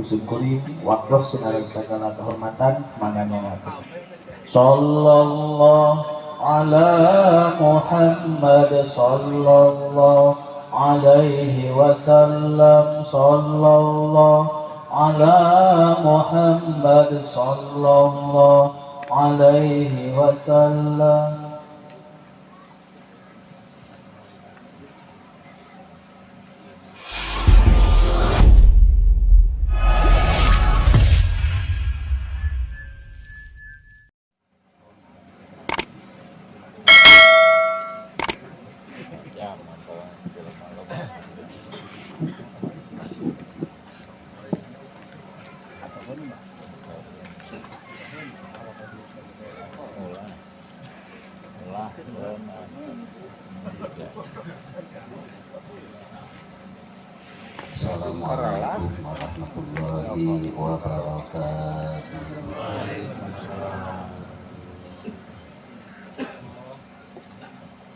Ku simkuring waktos sinareng sagala kehormatan mangga nyanggakeun. Sallallahu ala Muhammad sallallahu alaihi wasallam sallallahu ala Muhammad sallallahu alaihi wasallam. Assalamualaikum warahmatullahi wabarakatuh.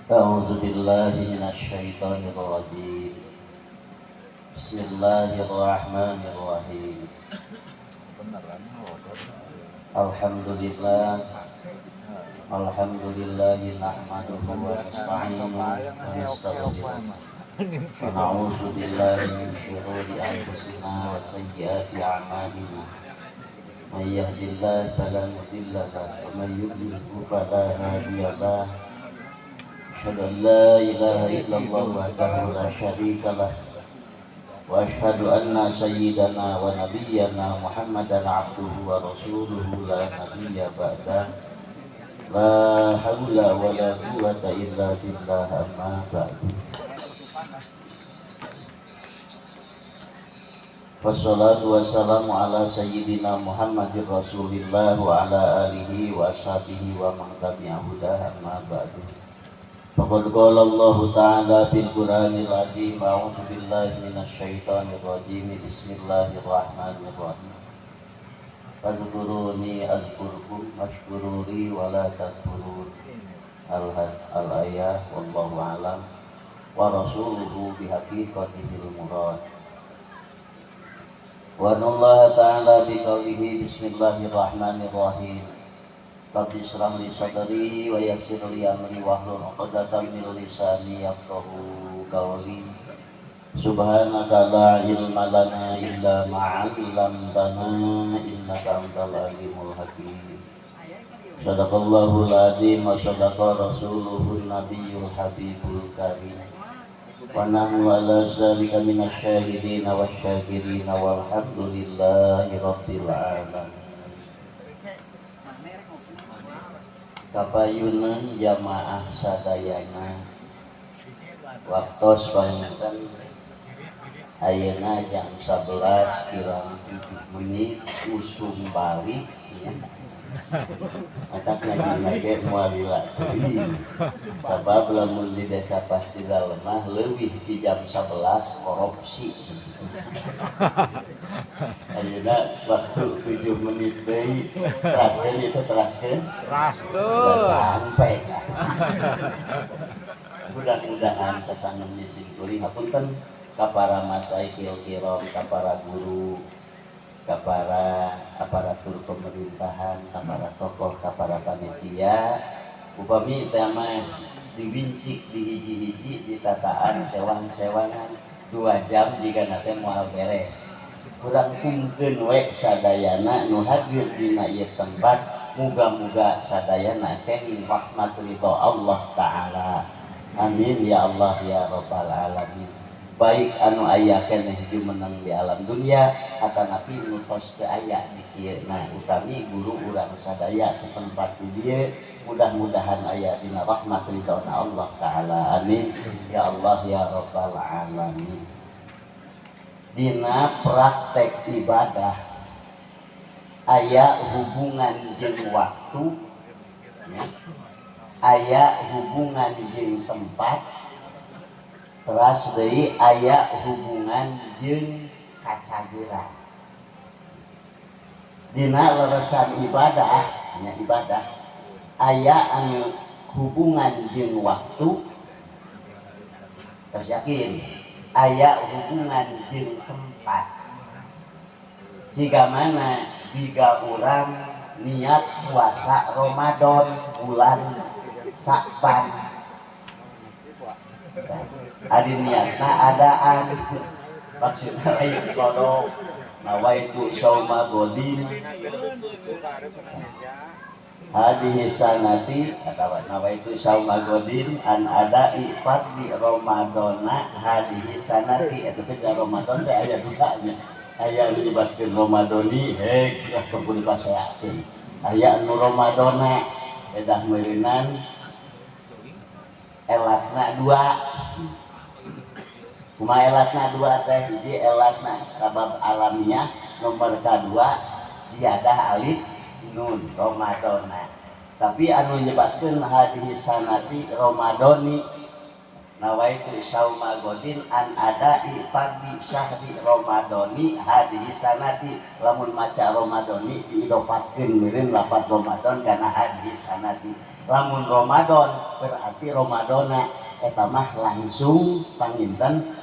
A'udzu billahi minasyaitonir rajim. Bismillahirrahmanirrahim. Alhamdulillah. Alhamdulillahi nahmaduhu wa nasta'inuhu wa nastaghfiruh. Wa na'udzu billahi min syururi anfusina wa sayyiati a'malina. May yahdihillahu fala mudilla lahu wa may yudlilhu fala hadiya lahu. Asyhadu an la ilaha illallah wahdahu la syarika lah. Wa asyhadu anna sayyidana wa nabiyyana Muhammadan abduhu wa rasuluhu la nabiyya ba'da. La haula wa la quwwata illa billah amma ba'du. Wassalatu wassalamu ala sayyidina Muhammadir Rasulillah wa ala alihi wa ashabihi wa man tabi'ahu amma ba'du. Faqad qala Allah ta'ala fil Qur'anil azim, a'udzu billahi minasyaitonir rajim, bismillahirrahmanirrahim. Fadhkuruni azkurkum washkuruli wa la takfurun. Al-ayah wallahu a'lam wa rasuluhu bihaqiqatihil murad. Wa anallaha ta'ala biqaulihi bismillahirrahmanirrahim. Rabbi israh li sadri wa yassir li amri wahlul 'uqdatam min lisani yafqahu qawli. Subhanaka la ilma lana illa ma 'allamtana innaka antal alimul hakim. Shadaqallahul azim wa shadaqa rasuluhun nabiyul habibul karim. Wa nahnu ala zalika minasy syahidin wasy syakirin walhamdulillahi rabbil alamin. Kapayunan jamaah sadayana waktos panginten ayeuna jam 11 kurang 7 menit usum balik ya. Matak ngajina ge moal lila teuing. Sabab lamun di desa pasti lemah leuwih di jam 11 korupsi. Ayeuna waktu 7 menit deui teraskeun itu teraskeun. Teraskeun. Sampai. Mudah-mudahan sasanem simkuring hapunten ka para masyaikhil kiram, ka para guru, ka para aparatur pemerintahan, ka para tokoh, ka para panitia. Upami teh mah diwincik dihiji-hiji ditataan sewang-sewangan 2 jam jigana teh moal beres. Kurang kungkeun we sadayana nu hadir dina ieu tempat, muga-muga sadayana kenging rahmat ridho Allah taala. Amin ya Allah ya rabbal alamin. Baik anu aya keneh jumeneng di alam dunia atanapi nu tos teu aya di kieu. Nah utami guru urang sadaya setempat di dieu mudah-mudahan aya dina rahmat ridho Allah taala. Amin ya Allah ya rabbal alamin. Dina praktek ibadah aya hubungan jeung waktu ya. Aya hubungan jeung tempat, teras deui aya hubungan jeung kacageran. Dina leresan ibadah nya ibadah aya anu hubungan jeung waktu, terus yakin aya hubungan jeung tempat. Jika mana jika orang niat puasa Ramadan bulan Sa'ban, ari niatna adaan, maksudna lain qadha. Nawaitu sauma ghodin hadhihi sanati atawa nawaitu sauma ghodin an adai fardhi ramadana hadhihi sanati. Eta teh Ramadan teh aya dua nya, aya nu nyebatkeun Ramadoni, hek lah kudu dipaseakeun, aya nu Ramadana. Edah meureunan elatna dua. Kumaha elatna dua teh? Hiji, elatna sabab alamiah, nomor kadua ziyadah alif nun Ramadana. Tapi anu nyebatkeun hadhihi sanati Ramadoni, nawaitu sauma ghodin an adai fardhi syahri Ramadoni hadhihi sanati, lamun maca Ramadoni diidopatkeun meureun lafaz Ramadan kana hadhihi sanati. Lamun Ramadan berarti Ramadana, eta mah langsung panginten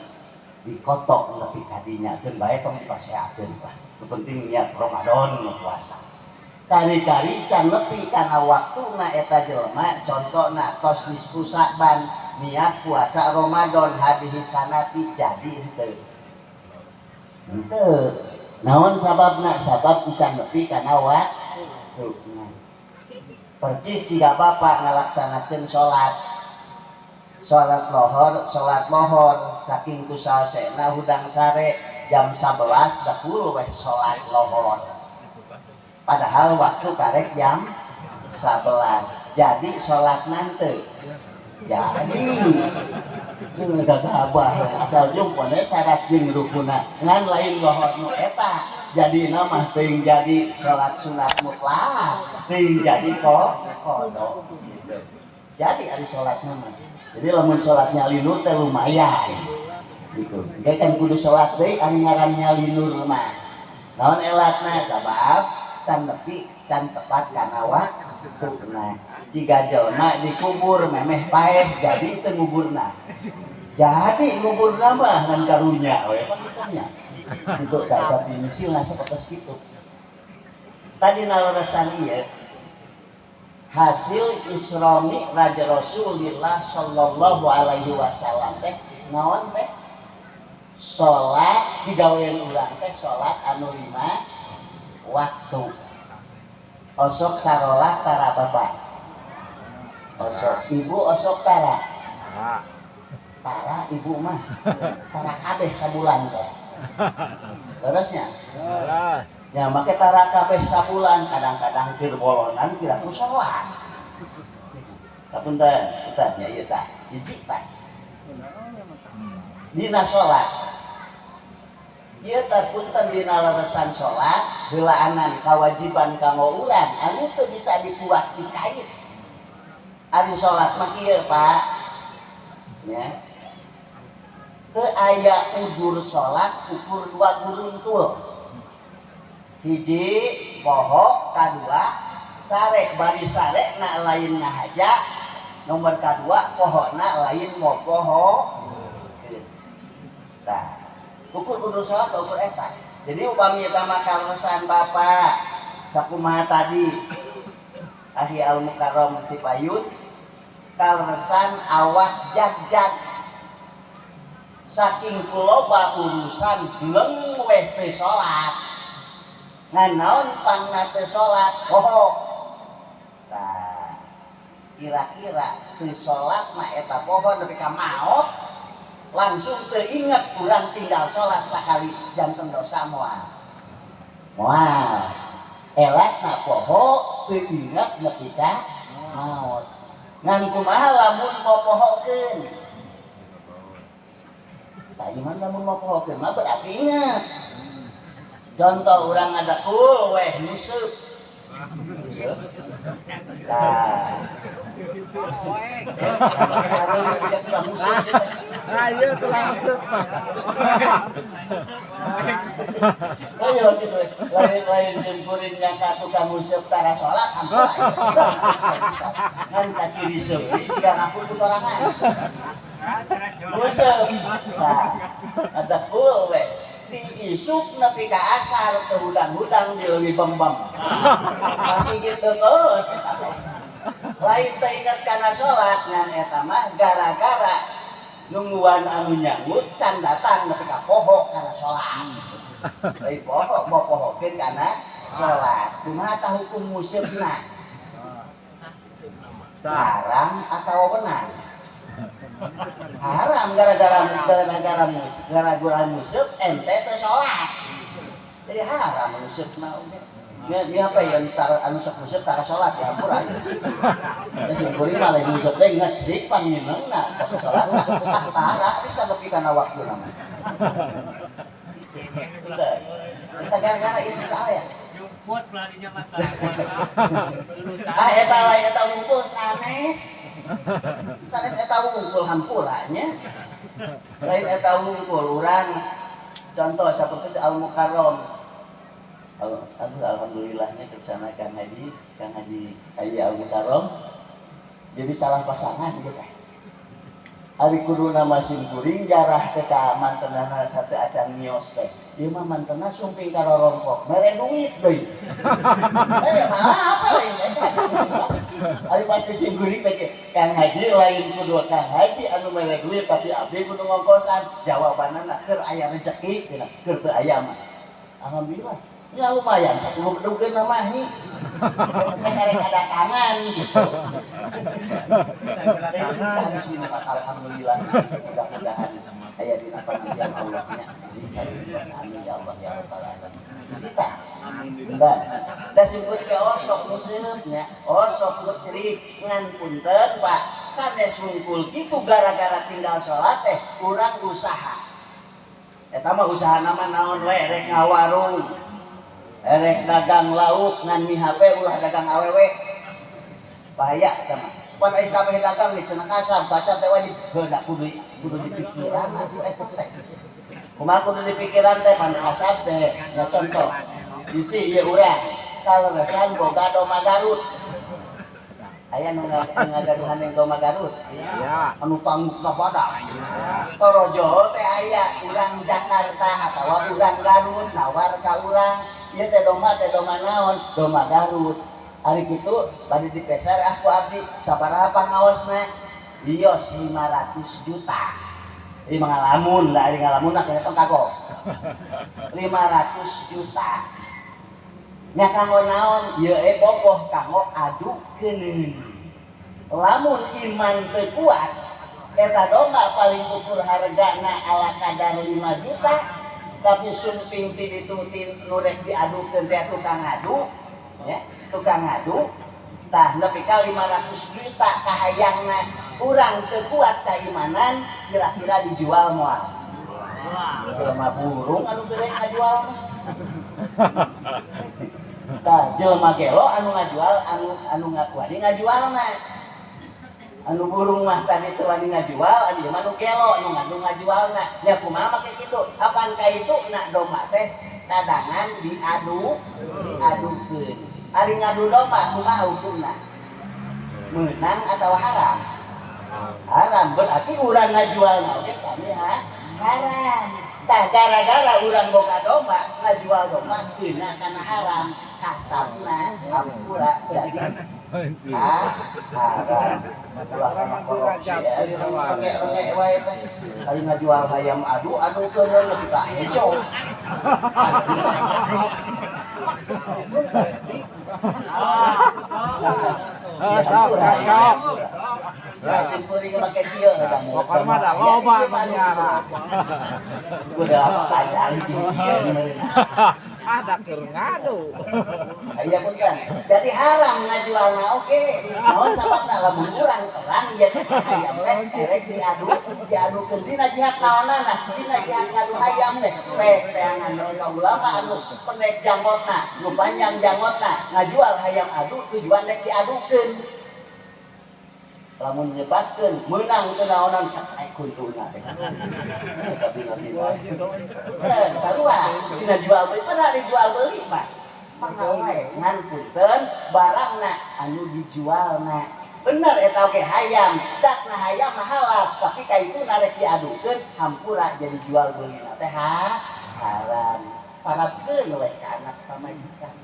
dikotok nepi kadinya keun bae, tong dipaseakeun lah. Nu penting niat Ramadan nu puasa. Kari-kari can nepi kana waktuna eta jelema, contona tos nisfu Sa'ban, niat puasa Ramadan hadhihi sanati, jadi henteu? Henteu. Naon sababna? Sabab can nepi kana waktuna. Percis jika bapak ngalaksanakeun salat, salat lohor, salat lohor saking kusalsena hudang sare, jam 11 dahulu weh salat lohor, padahal waktu karek jam 11. Jadi salat nanti jadi ini gagabah asal jumpone syarat jeung rukuna, ngan lain lohor nu eta jadi nama teuing jadi salat sunat mutlak, teuing jadi kok qadha gitu. Jadi ari salat nama, jadi lamun salat nyalinur teh lumayan gitu. Engke kan kudu salat deui ari ngaran nyalinur mah. Naon elatna? Sabab can nepi, can tepat kana waktuna. Jika jelema dikubur memeh paeh, jadi teu nguburna? Jadi nguburna mah, ngan karunya we pan nya itu. Tapi misilna sapertos kitu tadi naleresan ieu hasil Isra Mi'raj Rasulullah sallallahu alaihi wasallam teh naon teh? Salat digawean urang teh salat anu 5 waktu. Osok sarolat tara bapak? Osok. Ibu osok tara? Tara. Ibu mah tara kabeh sabulan teh. Leresnya ya make tara kabeh sabulan, kadang-kadang keur bolonan kira ku salat. Kapunten, punten nya, ieu tah hiji tah dina salat ieu tah, punten, dina leresan salat heulaanan kewajiban kanggo urang anu teu bisa dibuat dikait. Ari salat mah kieu, Pak, nya, teu aya udur salat ukur dua guruntul. Hiji poho, kadua sare. Bari sare na lain ngahaja, nomor kadua pohona lain mau poho. Nah, ukur udur salat ukur eta. Jadi upami eta mah kaleresan bapak sakumaha tadi, Akhi Al Mukarram Tipayun, kaleresan awak jag-jag saking kuloba urusan bleng weh teu salat. Ngan naon pangna teu salat? Poho. Tah, kira-kira teu salat mah eta poho nepi ka maot langsung teu inget kurang tinggal salat sakali, janten dosa moal? Moal. Elatna poho teu inget nepi ka maot. Ngan kumaha lamun mopohokeun? Tah, iman lamun mopohokeun mah berarti inget. Contoh urang ngadakul weh nguseup. Nguseup. Tah. Pakai sarung tidak tukang nguseup. Nah, iya tukang nguseup mah. Ayo gitu. Lain-lain simkuring nyangka tukang nguseup tara salat, hampura. Ngan kaciri seuri jika ngaku ku sorangan. Nguseup. Nah, ada kul weh. Ti isuk nepi ka asar teu hudang-hudang di leuwih bembem. Masih gitu tuh eta teh. Lain teu inget kana salat, ngan eta mah gara-gara nungguan anu nyanggut can datang nepi ka poho kana salat. Lain poho, mau pohokeun kana salat. Kumaha tah hukum museupna? Haram atau benar? Haram gara-gara museup ente teh salat. Jadi haram museupna oge. Ini apa ya tar, anu sok museup tara salat ya, ampura ya. Ya sing kuring mah lain museup teh ngecerik panginengna, tapi salat ah tara bisa nepi kana waktuna mah. Udah. Kita gara-gara ieu salah ya. Nyumput pelarinya mata. Ah, eta lain eta wungkul, sanes. Sanes eta wungkul, hampura nya. Lain eta wungkul urang, contoh seperti si Al Mukarram. Aduh, alhamdulillahnya ke sana Kang Haji, Kang Haji Haji Al Mukarram. Jadi salah pasangan gitu teh. Ari kuduna sim kuring jarah teh ka mantenana sate acan mios teh. Ieu mah mantena sumping ka rorongkok, mere duit deui. Eh, maaf lain eta. Ari pasti sim kuring teh, Kang Haji, lain kudu Kang Haji anu mere duit, tapi abdi kudu ngongkosan. Jawabanana keur aya rezeki cenah, keur teu aya mah. Alhamdulillah. Ya lumayan 10 bedug mah hi. Teh karek kadatangan gitu. Bismillah, alhamdulillah, mudah-mudahan aya dina panantian Allah nya. Amin ya Allah ya rabbal alamin. Cita. Mbak, da sim kuring ge osok museupnya, osok ngecerik, ngan punten Pak, sanes wungkul kitu gara-gara tinggal salat teh urang usaha. Eta mah usaha nama naon we, rek ngawarung, erek dagang lauk, ngan mihape ulah dagang awewe. Bahaya eta mah. Pan ai kabeh dagang di cenah kasar, baca teh wajib heuh kudu kudu dipikiran atuh eta teh. Kumaha kudu dipikiran teh, pan kasar teh? Ya contoh. Bisi ieu urang kaleresan boga domba Garut. Aya nu ngagaduhan yang domba Garut? Ya. Anu tangukna badak. Torojo teh aya urang Jakarta atawa urang Garut nawar ka urang, ieu teh domba teh domba naon? Domba Garut. Ari kitu bade dipeser ah ku abdi, sabaraha pangaosna? Bios 500 juta. Ini ngalamun lah, ari ngalamun lah kena tong kagok. 500 juta. Nya kanggo naon? Ieu bogoh kanggo adu keuneun. Lamun iman teu kuat, eta domba paling ukur hargana ala kadar 5 juta, tapi sumping ti ditu ti nu rek diadukeun teh tukang ngadu, ya, tukang ngadu, tah nepi ka 500 juta kahayangna, urang teu kuat keimanan, kira-kira dijual moal? Jelema burung anu gede ngajual mah. Tah jelema gelo anu ngajual, anu anu ngakuani ngajualna. Anu burung mah tadi teu wani ngajual, anu ieu mah nu gelo anu ngadu ngajualna. Nya kumaha make kitu? Apan ka itu na domba teh cadangan diadu diadukeun. Ari ngadu domba kumaha hukumna? Menang atau haram? Haram. Berarti urang ngajualna oge sami ha? Haram. Tah gara-gara urang boga domba, ngajual domba kena kana haram, kasabna hampura jadi ah haram. Ulah kana korupsi ya, rengek-rengek wae teh. Ari ngajual hayam adu adu keun lebih ka hejo. Ya hampura ya. Ya sim kuring make kieu eta. Pokoknya mah da loba miara. Udah apa kacali jeung kieu meureun. Ah, da keur ngadu. Aya pun kan. Jadi haram ngajualna oge. Naon sababna? Lamun urang terang ieu teh hayam teh erek diadu diadukeun dina jihad naonana? Dina jihad ngadu hayam teh. Teh teangan ka ulama anu pendek janggotna, nu panjang janggotna, ngajual hayam adu tujuan rek diadukeun. Lamun nyebatkeun meunang teu naonan katrek kuntuna teh. Tapi nabi wae. Sarua dina jual beli, padahal dijual beli mah. Mangga wae ngan punten barangna anu dijualna. Bener eta oge hayam, dakna hayam mah halal, tapi ka itu narek diadukeun hampura jadi jual beulina teh ha Haram. Parabkeun we ka anak pamajikan.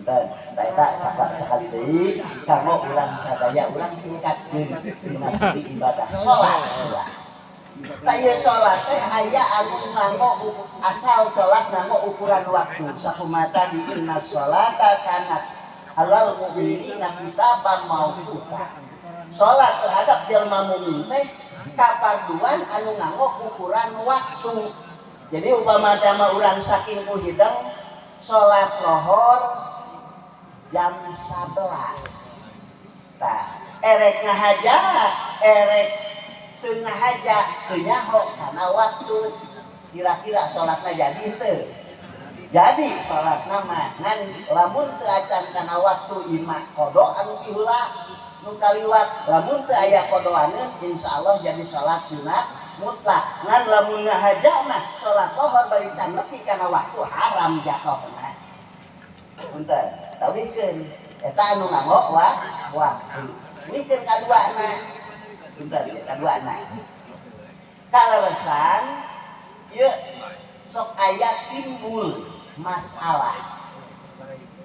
Dan eta sakali deui kanggo urang sadaya urang tingkatkeun dina segi ibadah salat. Tah ieu salat teh aya anu nganggo asal salat nganggo ukuran waktu. Sakumaha di inna sholata kanat alal mu'minina kitaban mauquta. Salat terhadap jelma mukmin teh kaparduan anu nganggo ukuran waktu. Jadi upama teh mah urang saking ku hideng salat lohor jam 11. Tah, erek ngahaja, erek teu ngahaja, teu nyaho kana waktu. Kira-kira salatna jadi teu? Jadi salatna mah ngan lamun teu acan kana waktu imah qada anu tiheula nu kaliwat, lamun teu aya qadaaneun insyaallah jadi salat sunat mutlak. Ngan lamun ngahaja mah salat lohor bari can nepi kana waktu haram jatuhna. Punten, tawihkeun eta anu nganggo waktu. Wihkeun kaduana. Punten ya kaduana. Kaleresan ieu sok aya timbul masalah.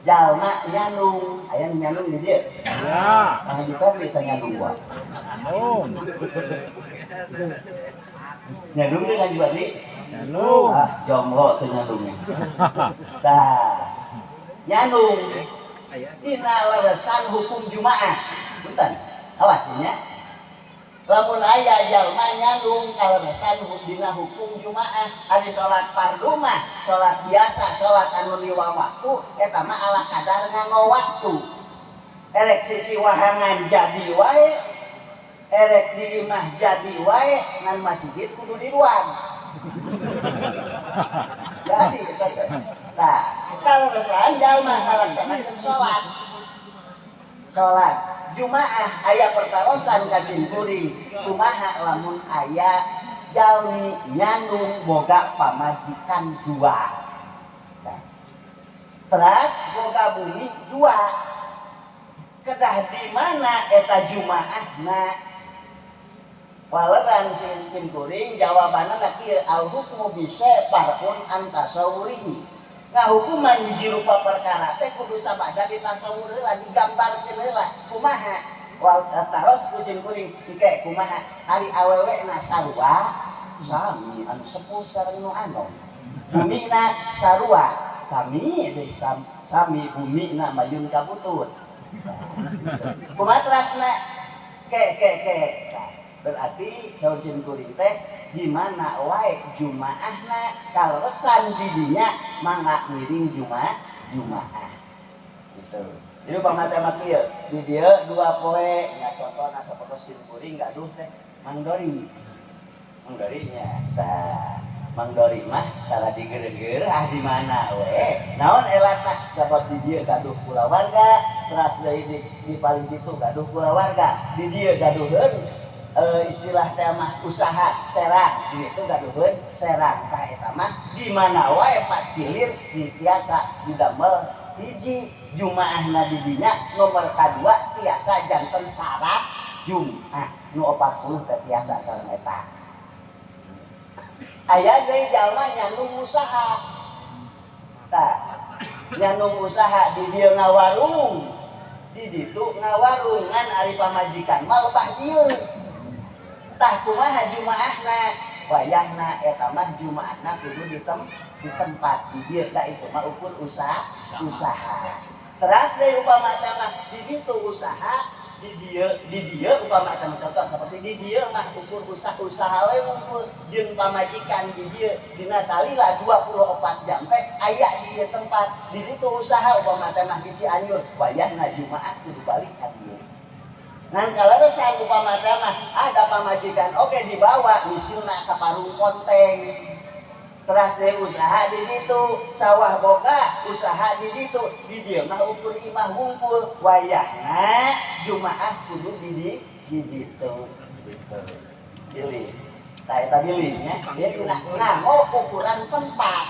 Jalma nyanung, aya nu nyanung di dieu. Ya. Kang Haji Ferdi teh nyanung gua. Nyanung. Nyanung deui Kang Haji Ferdi? Nyanung. Ah, jomblo teh nyandungnya. Tah, nyanung dina leresan hukum Jumaah. Punten, awas nya. Lamun aya jalma nyandung kaleresan dina hukum Jumaah, ari salat fardu mah, salat biasa, salat anu liwa waktu eta mah ala kadar nganggo waktu. Erek sisi wahangan jadi wae, erek di imah jadi wae, ngan masjid kudu di luar. Jadi eta teh. Tah, kaleresan jalma ngalaksanakeun salat. Salat Jumaah aya pertarosan ka simkuring, kumaha lamun aya jalmi nyandung boga pamajikan dua. Nah, teras boga bumi dua. Kedah di mana eta Jumaahna? Waleran simkuring jawabanna kieu, al hukmu bisa far'un an tasawwurihi. Nah, hukuman hiji rupa perkara teh kudu sabada ditasawur heula, digambarkeun heula. Kumaha? Wal taros ku simkuring engke kumaha? Ari awewe na sarua sami anu sepuh sareng nu anom. Bumina sarua sami deui sami bumina mayun kabutut. Kumaha terasna? Ke ke ke. Nah, berarti saur simkuring teh di mana wae Jumaahna kaleresan didinya mangga ngiring Jumaah. Gitu. Jadi upama teh mah kieu, di dieu dua poe nya contohna sapertos simkuring gaduh teh Mang Dori. Mang Dori nya. Tah, Mang Dori mah tara digeureuh-geureuh ah di mana we. Naon elatna sabab di dieu gaduh kulawarga, teras deui di paling ditu gaduh kulawarga, di dieu gaduheun istilah teh mah usaha serang, di ditu gaduheun serang. Tah eta mah di mana wae pas gilir tiasa didamel hiji Jumaahna di dinya nomor kadua tiasa janten syarat Jumaah nu 40 teh tiasa sareng eta. Aya deui jalma nyandung usaha. Tah, nyandung usaha di dieu ngawarung, di ditu ngawarung ngan ari pamajikan mah lebah dieu. Tah kumaha Jumaahna? Wayahna eta mah Jumaahna kudu di tempat di dieu da itu mah ukur usaha. Teras deui upama eta mah di ditu usaha, di dieu upama eta mah contoh seperti di dieu mah ukur usaha we ngumpul jeung pamajikan di dieu dina salila 24 jam teh aya di dieu tempat di ditu usaha upama teh mah di Cianjur wayahna Jumaah kudu balik ka dieu. Ngan kaleresan upama teh mah ada pamajikan oke dibawa misilna ka Parung Ponteng. Teras deui usaha di ditu, sawah boga usaha di ditu, di dieu mah ukur imah wungkul wayahna Jumaah kudu di ditu. Gitu. Pilih. Tah eta bilih nya, dia tina nganggo ukuran tempat.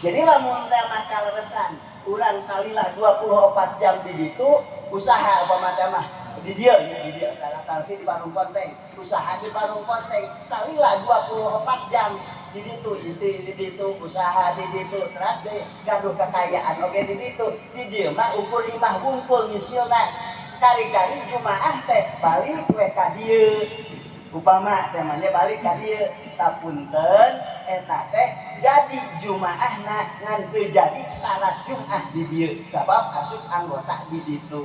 Jadi lamun teh mah kaleresan urang salila 24 jam di ditu usaha upama teh mah di dieu nya, di dieu tapi di Parung Ponteng, usaha di Parung Ponteng salila 24 jam. di ditu istri di ditu usaha di ditu teras deui gaduh kekayaan oge di ditu di dieu mah ukur imah wungkul misilna kari-kari jumaah teh balik we ka dieu upama teh mah balik ka dieu tapunten eta teh jadi jumaahna ngan teu jadi syarat jumaah di dieu sabab asup anggota di ditu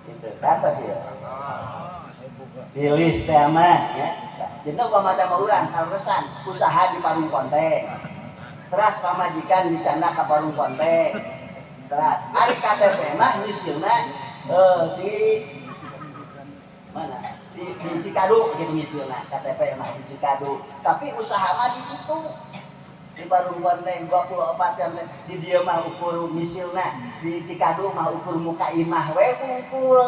gitu kata sih ya. Pilih teh mah ya. Jadi upama teh urang kaleresan usaha di Parung Ponteng teras pamajikan dicanda ka Parung Ponteng teras ari KTP mah misilna di mana di Cikadu gitu misilna KTP mah di Cikadu tapi usaha mah di ditu di Parung Ponteng 24 jam di dieu mah ukur misilna di Cikadu mah ukur muka imah we wungkul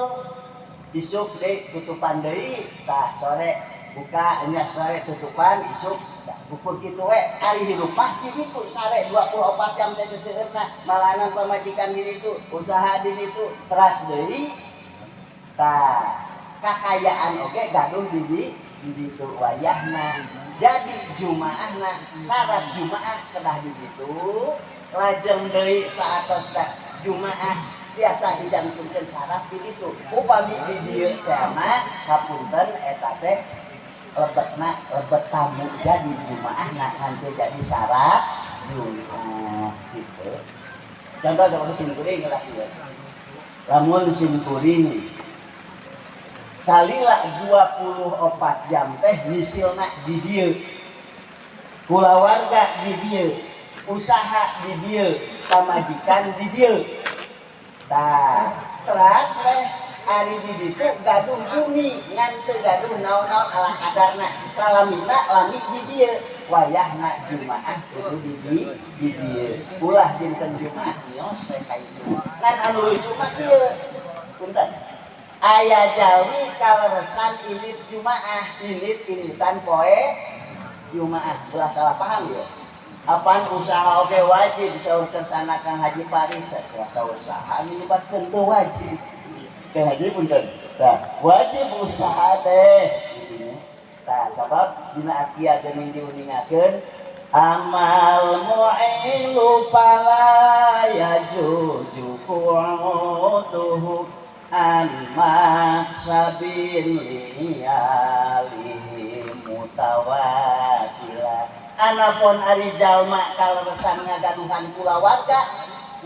isuk deui tutupan deui tah sore buka nya sore tutupan isuk ukur kitu we ari hirup mah di ditu sare 24 jam teh seseueurna malanan pamajikan di ditu usaha di ditu teras deui tah kakayaan oge gaduh di ditu wayahna jadi jumaahna syarat jumaah kedah di ditu lajeng deui saatos teh jumaah biasa dijantunkeun syarat di ditu upami di dieu teh mah hapunten eta teh lebetna lebet tamu jadi jumaahna ngan teu jadi syarat jumaah gitu. Contoh seperti simkuring lah ieu. Lamun simkuring salila 24 jam teh misilna di dieu kulawarga di dieu usaha di dieu pamajikan di dieu tah teras weh ari di ditu gaduh bumi ngan teu gaduh naon-naon ala kadarna salamina lami di dieu wayahna jumaah kudu di dieu ulah dinten jumaah mios we ka itu ngan anu lucu mah kieu punten aya jalmi kaleresan init jumaah init-initan poe jumaah ulah salah paham ya apaan usaha oge wajib saurkeun sana Kang Haji Paris saur usaha nyebatkeun teu wajib Kang Haji punten tah wajib usaha teh tah sabab dina akia geuning diuningakeun amal mu'ilu fala yajuju qu'uduhu an maksabin liyalihi mutawakila anapun ari jalma kaleresan ngagaduhan kulawarga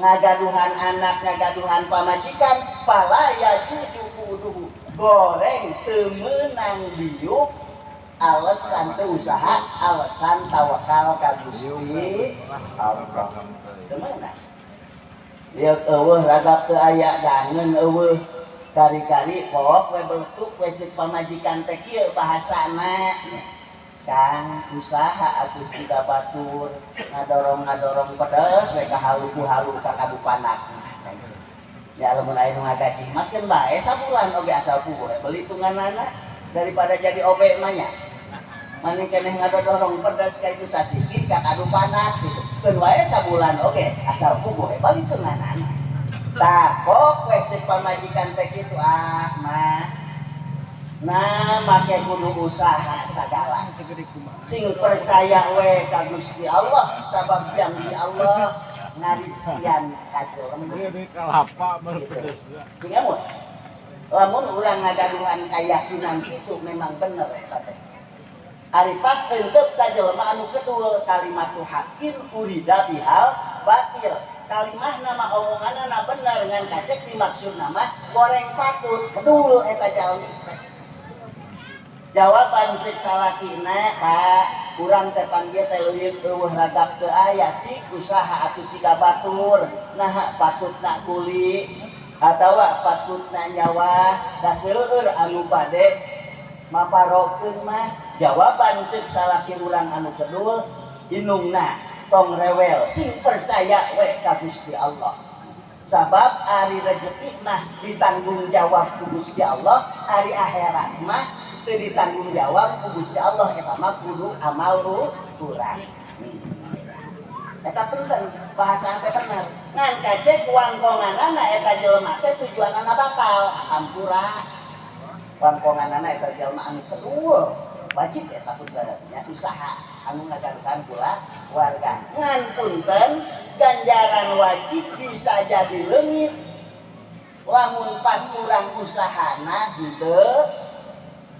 ngagaduhan anak ngagaduhan pamajikan fala yajuju qu'uduhu goreng teu meunang diuk alasan teu usaha alasan tawakal ka Gusti Allah teu meunang lieur eueuh ragap teu aya dangeun eueuh kari-kari pok we beletuk we ceuk pamajikan teh kieu bahasana Kang usaha atuh jiga batur ngadorong-ngadorong pedes we ka halu-halu ka kadupanak ya lamun aya nu ngagaji mah keun bae sabulan oge asal puguh beli tunganana daripada jadi obe mah nya maneh keneh ngadorong pedes ka itu sasikit ka kadupanak gitu keun wae sabulan oge asal puguh beli tunganana tah pok we ceuk pamajikan teh kitu ah mah nah make kudu usaha sagala sing percaya we ka Gusti Allah sabab janji Allah ngarizkian ka jelema gitu. Sing amun lamun urang ngagaduhan kayakinan kitu memang bener eta teh ari pas henteu ka jelema anu kedua kalimatu haqqin urida bihal batil kalimah nama omonganna bener ngan kacek dimaksudna mah goreng patut kedul eta jalmi teh. Jawaban cek salakina Pak urang teh panggil teh leuwih eueuh ragap teu aya cik usaha atuh ciga batur naha patutna kuli atawa patutna nyawa da seueur anu bade maparokeun mah jawaban cek salaki urang anu kedul inungna tong rewel sing percaya we ka Gusti Allah sabab ari rezeki mah ditanggung jawab ku Gusti Allah ari akhirat mah teu ditanggung jawab ku Gusti Allah eta mah kudu amal urang eta punten bahasa teh bener ngan kacek wangkonganana eta jelema teh tujuanana batal hampura wangkonganana eta jelema anu kedul wajib eta punten nya usaha anu ngagaduhan kula warga. Ngan punten ganjaran wajib bisa jadi leungit lamun pas urang usahana henteu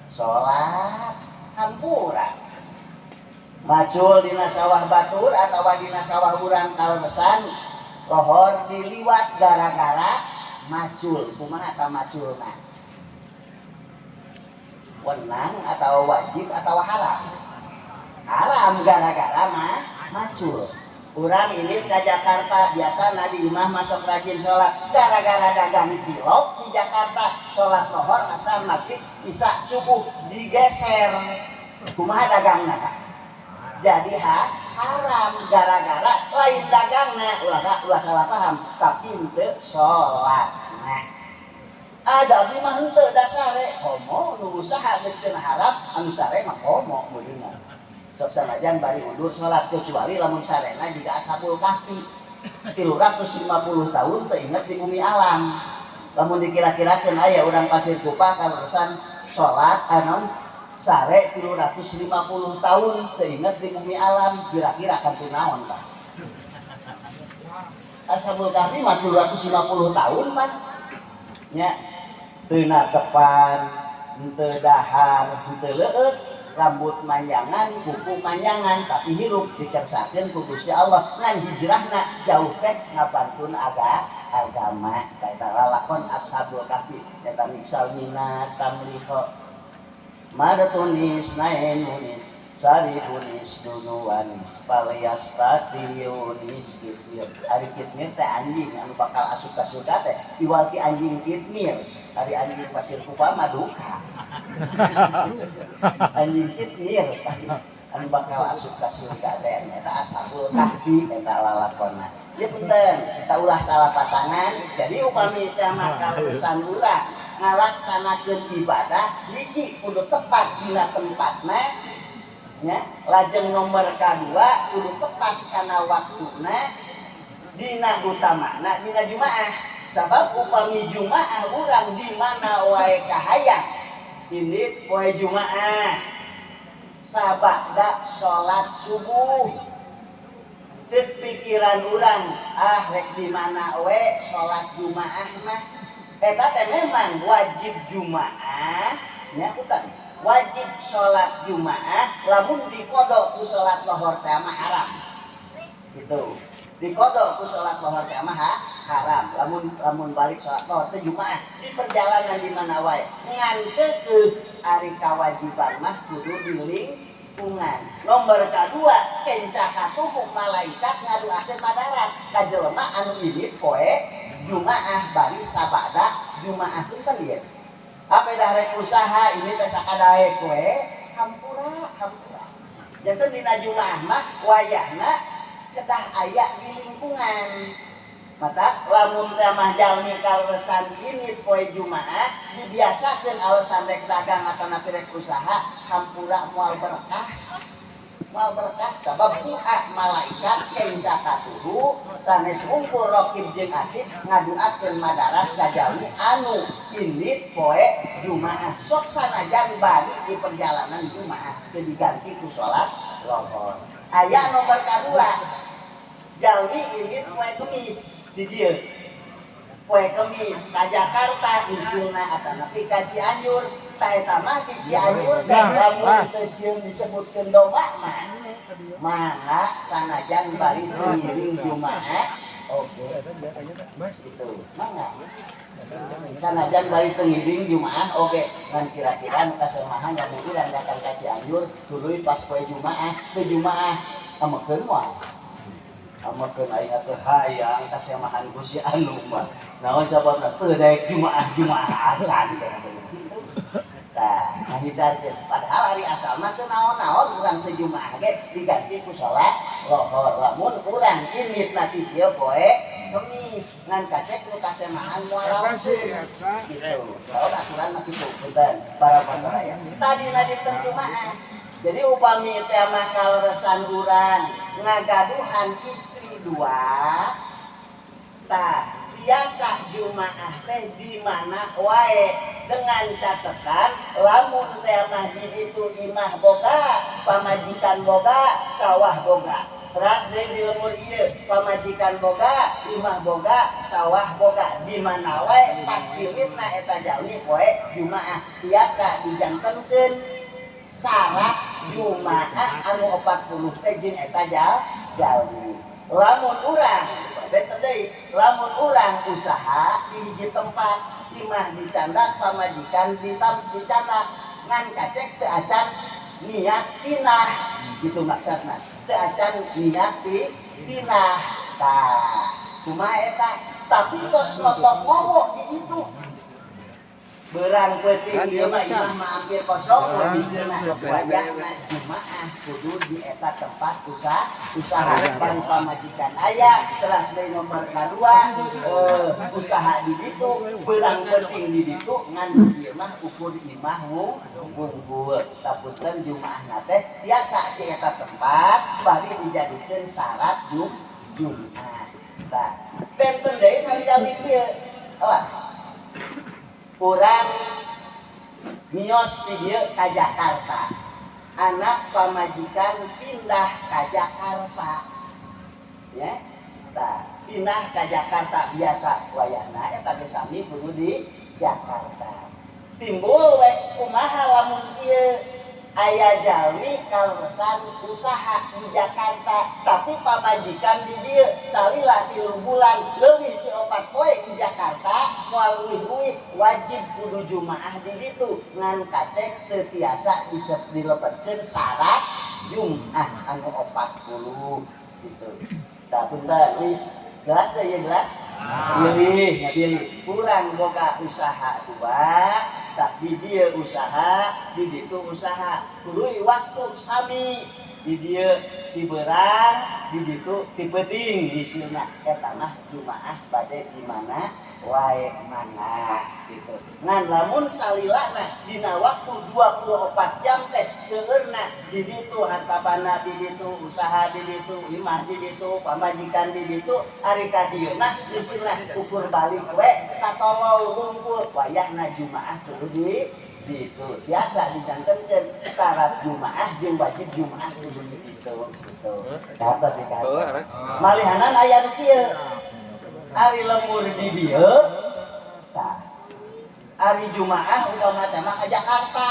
salat hampura. Macul dina sawah batur atawa dina sawah urang kaleresan lohor diliwat gara-gara macul. Kumaha ta maculna? Wenang atau wajib atau haram? Haram gara-gara mah macul. Urang ini ke Jakarta biasa di imah masuk rajin sholat, gara-gara dagang cilok di Jakarta sholat lohor asar maghrib isya subuh digeser. Kumaha dagangna? Jadi haram gara-gara lain dagangna, ulah salah paham, tapi henteu sholatna. Ada abdi mah henteu dasare komo nu usaha geus kena haram, anu sare mah komo meureunna. Sok sanajan bari undur salat kecuali lamun sarena jiga Ashabul Kahfi 350 tahun teu inget di bumi alam. Lamun dikira-kirakeun aya urang Pasir Kupa kaleresan salat anon sare 350 tahun teu inget di bumi alam, kira-kira kan teu naon tah. Ashabul Kahfi mah 350 tahun pan nya teu natepan, henteu dahar, henteu leueut, rambut manjangan, kuku manjangan, tapi hirup dikersakeun ku Gusti Allah. Ngan hijrahna jauh teh ngabantun agama. Eta lalakon Ashabul Kahfi eta miksal mina tamliho martunis naenunis saribunis dunuanis palyastatiunis kitmir. Ari kitmir teh anjing anu bakal asup ka surga teh iwal ti anjing kitmir. Ari anjing Pasir Kupa mah duka. Anjing kitmir anu bakal asup ka surga teh eta Ashabul Kahfi eta lalakonna. Ieu punten kita ulah salah pasangan. Jadi upami teh mah kaleresan urang ngalaksanakeun ibadah hiji kudu tepat dina tempatna nya, lajeng nomor kadua kudu tepat kana waktuna dina utamana dina Jumaah. Sabab upami Jumaah urang di mana wae kahayang ini poe Jumaah sabada salat subuh ceuk pikiran urang ah rek di mana we salat Jumaah mah eta teh memang wajib Jumaah nya punten wajib salat Jumaah lamun diqodo ku salat lohor teh mah haram gitu. Diqodo ku salat lohor teh mah haram lamun lamun balik salat lohor teh Jumaah di perjalanan di mana wae ngan keukeuh ari kawajiban mah kudu di lingkungan. Nomor kadua kenca katuhu malaikat ngaduakeun madarat ka jelema anu indit poe Jumaah bari sabada Jumaah punten ieu. Apa dah rek usaha ini teh sakadaek we hampura hampura. Janten dina Jumaah mah wayahna kedah aya di lingkungan. Mata lamun teh mah jalmi kaleresan ini poe Jumaah dibiasakeun alasan rek dagang atanapi rek usaha hampura moal berkah. Moal berkah sabab doa malaikat kenca katuhu sanes wungkul raqib jeung atid ngaduakeun madarat ka jalmi anu indit poe Jumaah. Sok sanajan bari di perjalanan Jumaah teu diganti ku salat lohor. Aya nomor kadua jalmi indit poe Kemis di dieu. Poe Kemis ka Jakarta misilna atanapi ka Cianjur. Ta eta mah di Cianjur teh lamun teu sieun disebutkeun domba mah mangga sanajan bari teu ngiring Jumaah oge gitu mangga sanajan bari teu ngiring Jumaah oge ngan kira-kira nu kasemahan lamun urang datang ka Cianjur tuluy pas poe Jumaah teu Jumaah amekeun moal amekeun aing teh hayang kasemahan ku si anu mah naon sababna teu daek Jumaah Jumaah acan cenah gitu. Tah ngahindarkeun padahal ari asal mah teu naon-naon urang teu Jumaah ge diganti ku salat lohor lamun urang indit na ti dieu poe Kemis ngan kacek nu kasemahan moal langsung gitu. Saur aturan mah kitu punten para pasaraya. Tadina dinten Jumaah. Jadi upami teh mah kaleresan urang ngagaduhan istri dua tah biasa Jumaah teh di mana wae. Dengan catatan lamun teh mah di ditu imah boga, pamajikan boga, sawah boga. Teras deui di lembur ieu pamajikan boga, imah boga, sawah boga. Di mana wae pas kiwitna eta jalmi poe Jumaah biasa dijantenkeun syarat Jumaah anu 40 teh jeung eta jalmi. Lamun urang benten deui, lamun urang usaha di hiji tempat, imah dicandak, pamajikan dicandak, ngan kacek teu acan niat pindah, gitu maksudna. Teu acan niat pindah. Tah, kumaha eta? Tapi tos notok ngomong di ditu. Berang peuting ieu mah imah mah hampir kosong, bisna wayahna Jumaah kudu di eta tempat usaha pan pamajikan aya, teras deui nomor kadua usaha di ditu, berang peuting di ditu ngan ieu mah ukur imah wungkul. Tapunten Jumaahna teh biasa di eta tempat bari dijadikeun syarat Jumaah. Tah, benten deui sami-sami kieu. Awas. Urang mios di dieu ka Jakarta. Anak pamajikan pindah ka Jakarta. Ya. Tah, pindah ka Jakarta biasa wayahna eta ge sami kudu di Jakarta. Timbul we kumaha lamun ieu aya jalmi kaleresan usaha di Jakarta tapi pamajikan di dieu salila 3 bulan leuwih ti 4 poe di Jakarta moal leuwih-leuwih wajib kudu Jumaah di ditu ngan kacek teu tiasa dilebetkeun syarat Jumaah anu 40 gitu. Tah punten ih gelas teh ieu gelas? Bilih nya bilih. Urang boga usaha dua, tak di dieu usaha, di ditu usaha. Tuluy waktu sami di dieu ti beurang, di ditu ti peuting hasilna eta mah Jumaah bade di mana wae mana gitu. Ngan lamun salilana dina waktu 24 jam teh seueurna di ditu hartabana di ditu usaha di ditu imah di ditu pamajikan di ditu ari ka dieu mah hasilna ukur balik we satolol hungkul wayahna Jumaah kudu di ditu. Biasa dijantenkeun syarat Jumaah jeung wajib Jumaah kudu di ditu gitu. Kata sih kata. Malihanan aya nu kieu. Ari lembur di dieu tah. Ari Jumaah upama teh mah ka Jakarta.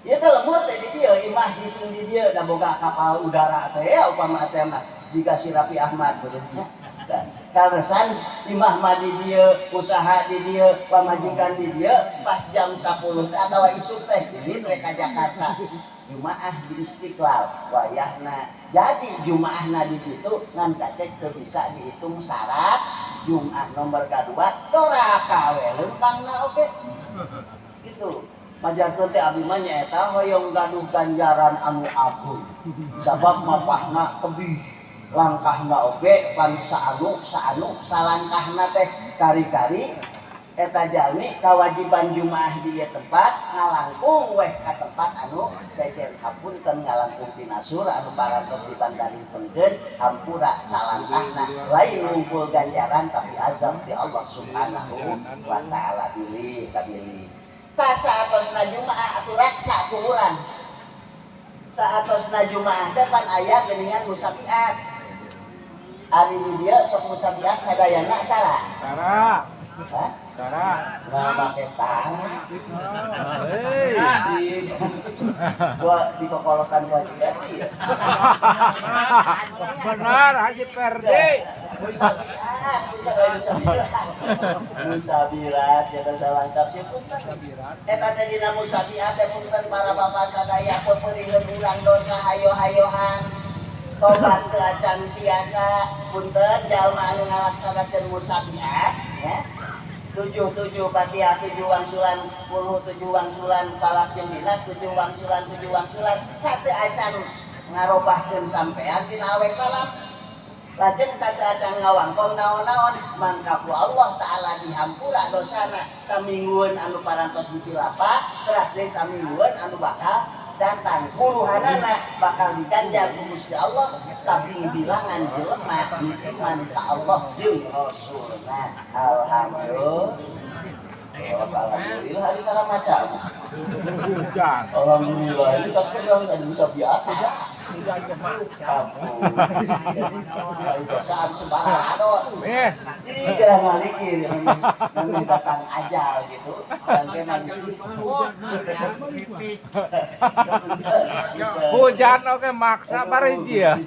Ieu teh lembur teh di dieu imah cicing di dieu da boga kapal udara teh ya upama teh mah jiga si Raffi Ahmad bener. Kaleresan imah mah di dieu, usaha di dieu, pamajikan di dieu, pas jam 10 teh atawa isuk teh ini we ka Jakarta. Jumaah di Istiqlal wayahna. Jadi Jumaahna di ditu ngan kacek teu bisa dihitung syarat Jumaah nomor kadua doraka we leumpangna oge. Gitu. Majarkeun teh abdi mah nyaeta hoyong gaduh ganjaran anu agung. Sabab mapahna tebih langkahna oge pan saanu saanu salangkahna teh kari-kari eta jalmi kawajiban Jumaah di ieu tempat ngalangkung weh ka tempat anu sejen hapunten ngalangkung tina sur anu parantos dipandaringkeun hampura salangkahna lain ngumpul ganjaran tapi azab ti Allah Subhanahu wa taala bilih kabilih. Tah saatosna Jumaah atuh raksa ku urang. Saatosna Jumaah teh pan aya geuningan musabiat. Ari di dieu sok musabiat sadayana tara? Tara. Hah? Tara. Nah, make tara. Hei. Gua dikokolokan gua juga ya. Benar Haji Perdi. Musabiat, musabiat. Musabiat ya salangkap sih punten. Eta teh dina musabiat teh punten para bapak sadaya pepeurieun urang dosa hayo-hayohan. Tobat teu acan tiasa punten jalma anu ngalaksanakeun musabiat ya. 7 7 Fatihah 7 wangsulan 10 7 wangsulan falak jeung dinas 7 wangsulan 7 wangsulan satu acan ngarobahkeun sampean tina awek salam lajeng satu acan ngawangkong naon-naon mangka ku Allah Ta'ala dihampura dosana saminggueun anu parantos dipilapa teras deui saminggueun anu bakal datang buruhanana bakal diganjar ku Gusti Allah sabing bilangan jelema iman ka Allah jeung Rasulna. Alhamdulillah. Alhamdulillah hari tara maca. Hujan. Alhamdulillah ini tak kena ada musabiat ya. Hujan kemaksa. Ampun. Bahasa sembarang. Yes. Jika ngalikir nanti datang ajal gitu. Dan hujan oke maksa bariji ya.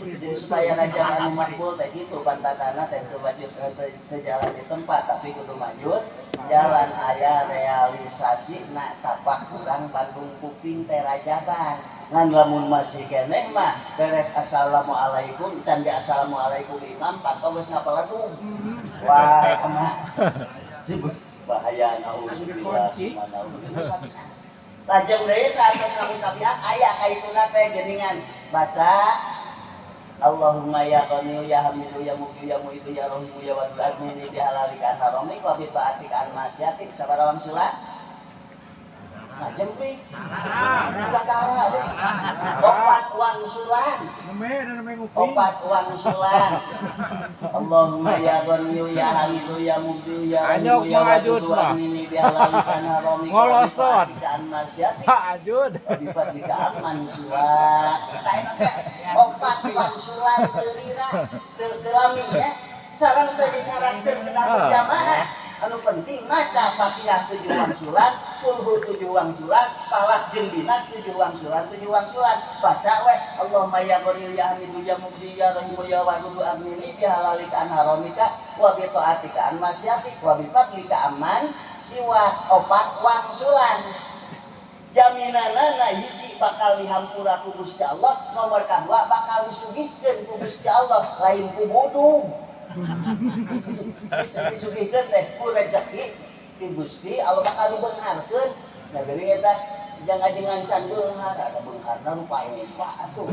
Jadi supaya raja anu makbul teh gitu pantatana teh teu wajib teu jalan di tempat tapi kudu maju jalan aya realisasi na tapak kurang Bandung kuping teh rajaban ngan lamun masih keneh mah beres assalamualaikum can di assalamualaikum imam pantau geus ngapaladung wah mah bahaya nauzubillah subhanallah. Lajeng deui saat sabiat aya kaituna teh geuningan baca Allahumma ya ghaniyu ya hamidu ya mughni ya mu'idu ya rahimu ya wadud admini bihalalika an haramik wa bi ta'atika an ma'siyatik sabaraha wangsulan lajeng deui bakara deui opat wangsulan opat wangsulan Allahumma ya ghaniyu ya hamidu ya mughni ya rahimu ya wadud admini bihalalika an haramik wa bi ta'atika an ma'siyatik Ajud wa bi fadlika amman siwa opat wangsulan teu lira teu lami ya sareng teu disarankeun kana berjamaah anu penting maca Fatihah 7 wangsulan, kulhu 7 wangsulan, falaq jeung binas 7 wangsulan, 7 wangsulan. Baca we Allahumma ya ghaniyu ya hamidu ya mughni ya rahimu ya wadudu aghnini bi halalika an haramika wa bi ta'atika an ma'siyatik wa bi fadlika amman siwa opat wangsulan. Jaminanana hiji bakal dihampura ku Gusti Allah, nomor kadua bakal disugihkeun ku Gusti Allah, lain ku budug. Disugihkeun teh ku rezeki ti Gusti Allah bakal dibeungharkeun. Nah geuning eta jangan-jangan can beunghar, ada beungharna rupa-rupa atuh.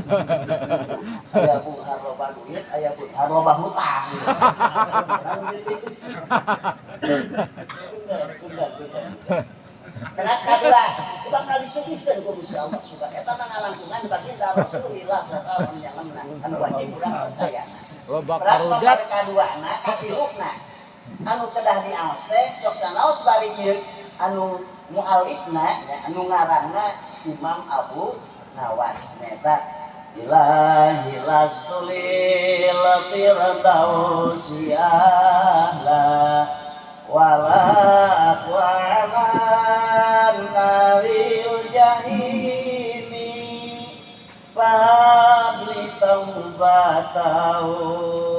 Aya beunghar loba duit, aya beunghar loba hutang. Teras kadua bakal disugihkeun ku Gusti Allah subhanahu eta mah ngalangkungan baginda Rasulullah sallallahu alaihi wasallam anu wajib urang percaya. Loba Teras karudat nomor kaduana katiluna anu kedah diaos teh sok sanaos bari ieu anu mualifna nya anu ngaranna Imam Abu Nawas neta ilahi lastu lil firdausi ahla wala aqwaman naril jahimi fabli taubatahu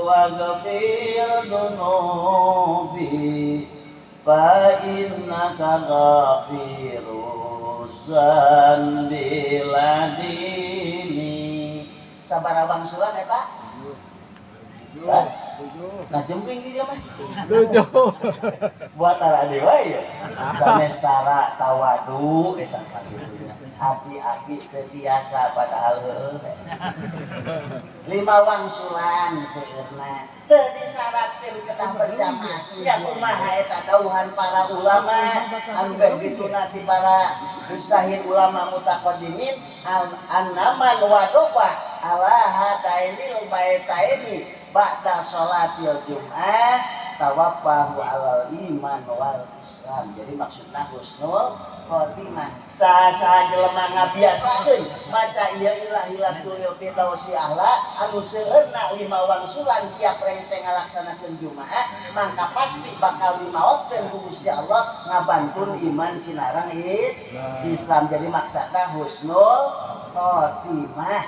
waghfir dunubi fa innaka ghafiruz dzanbi ladini. Sabaraha wangsulan eta? Nah jemping dia mah. 7. Buat tara dewa ya. Samestara tawadu eta mah kitu nya. Aki-aki teu tiasa padahal heueuh. 5 wangsulan seueurna. Teu disyaratkeun kedah berjamaah. Ya kumaha eta dawuhan para ulama anu beh dituna ti para mustahil ulama mutaqaddimin annaman wadofa ala hatainil baitaini ba'da sholatil jum'ah tawaffahu alal iman wal islam. Jadi maksudna husnul khotimah. Saha-saha jelema ngabiasakeun maca ieu ilahi lastul firdausi ahla anu seueurna 5 wangsulan tiap rengse ngalaksanakeun jumaah mangka pasti bakal dimaotkeun ku Gusti Allah ngabantun iman sinareng Islam. Jadi maksudna husnul khotimah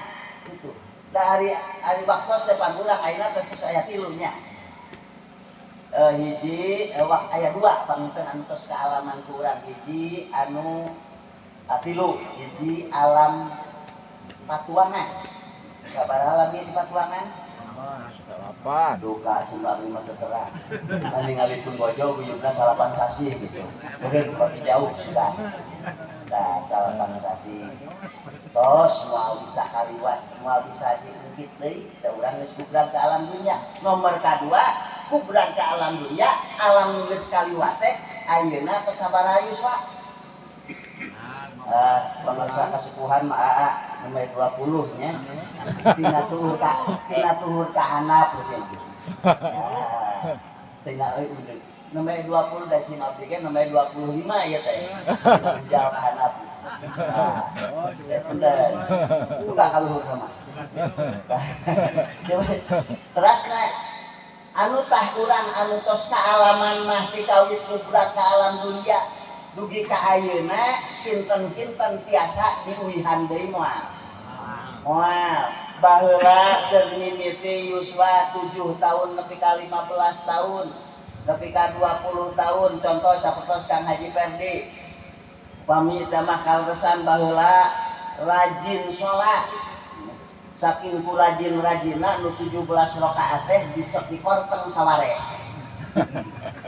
itu. Dari hari waktu depan urang ayeuna terus aya tilunya. Hiji aya 2 panginten anu tos kaalaman ku urang hiji anu tilu hiji alam patuangan. Sabaraha lami di patuangan? 8. Duka sembah lima terang. Ningali pun bojo guyubna 8 sasi gitu. Meureun lebih jauh sudah. Nah, 8 sasi. Tos moal bisa kaliwat, moal bisa diungkit deui, da urang geus kubran ka alam dunya. Nomor kadua, kubran ka alam dunya, alam geus kaliwat teh ayeuna tos sabaraha yuswa? Pemirsa kasepuhan mah aa nomor 20 nya. Tina tuhur ka handap gitu. Tinggal euy udah. Nembe 20 da cing abdi ge nembe 25 ieu teh. Ujal ka handap. Nah, bener. Buka kaluhur sama. Terasna anu tah urang anu tos kaalaman mah ti kawit kubrak ka alam dunia dugi ka ayeuna kinten-kinten tiasa diuihan deui moal. Moal baheula keur mimiti yuswa 7 tahun nepi ka 15 tahun nepi ka 20 tahun contoh sapertos Kang Haji Ferdi pami teh mah kaleresan baheula rajin salat saking ku rajin-rajinna nu 17 rakaat teh dicek dikorteng saware.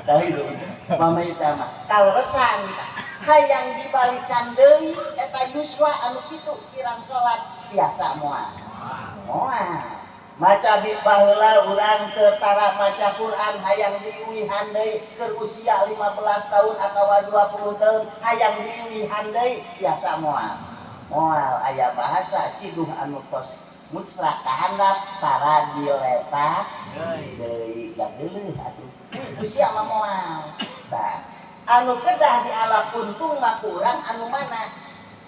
Tah itu pami teh mah kaleresan hayang dibalikan deui eta yuswa anu kitu kirang salat biasa moal. Moal maca di baheula urang teu tara maca Quran hayang diuihan deui keur usia 15 tahun atawa 20 tahun hayang diuihan deui biasa moal. Moal aya bahasa ciduh anu tos mucrak ka handap tara diletak deui gageuleuh atuh usia mah moal. Tah anu kedah dialap untung mah ku urang anu mana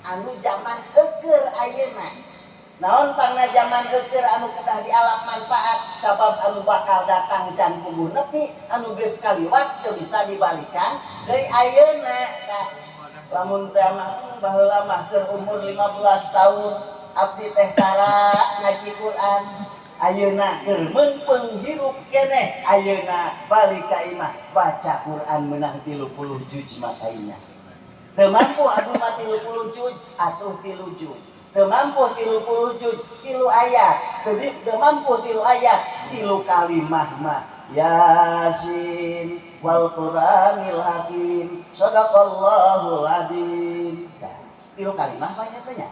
anu zaman eueur ayeuna. Naon pangna zaman eueur anu kedah dialap manfaat sabab anu bakal datang can puguh nepi anu geus kaliwat teu bisa dibalikan deui ayeuna. Tah lamun teh mah baheula mah keur umur 15 tahun abdi teh tara ngaji Quran ayeuna keur meungpeung hirup keneh ayeuna balik ka imah baca Quran menang 30 juz makainya. Teu mampu abdi mah 30 juz atuh 3 juz. Teu mampu 30 juz 3 ayat. Teu mampu 3 ayat 3 kalimah mah Yasin wal Qur'anil Hakim sadaqallahul adzim. Tah 3 kalimah banyak teh nya.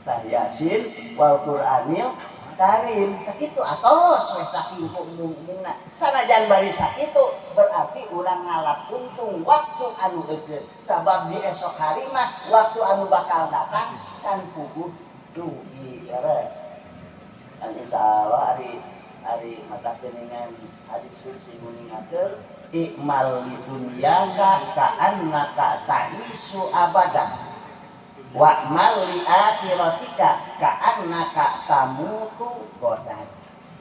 Tah Yasin wal Qur'anil Karim sakitu atos we saking umum-umumna. Sanajan bari sakitu berarti urang ngalap untung waktu anu eukeun. Sabab di esok hari mah waktu anu bakal datang can puguh dugi leres. Dan insyaallah ari mata geuningan hadis kursi nguningakeun ikmal li dunyaka ka'annaka ta'isu abadan wa mal li akhiratika ka'annaka tamutu godan.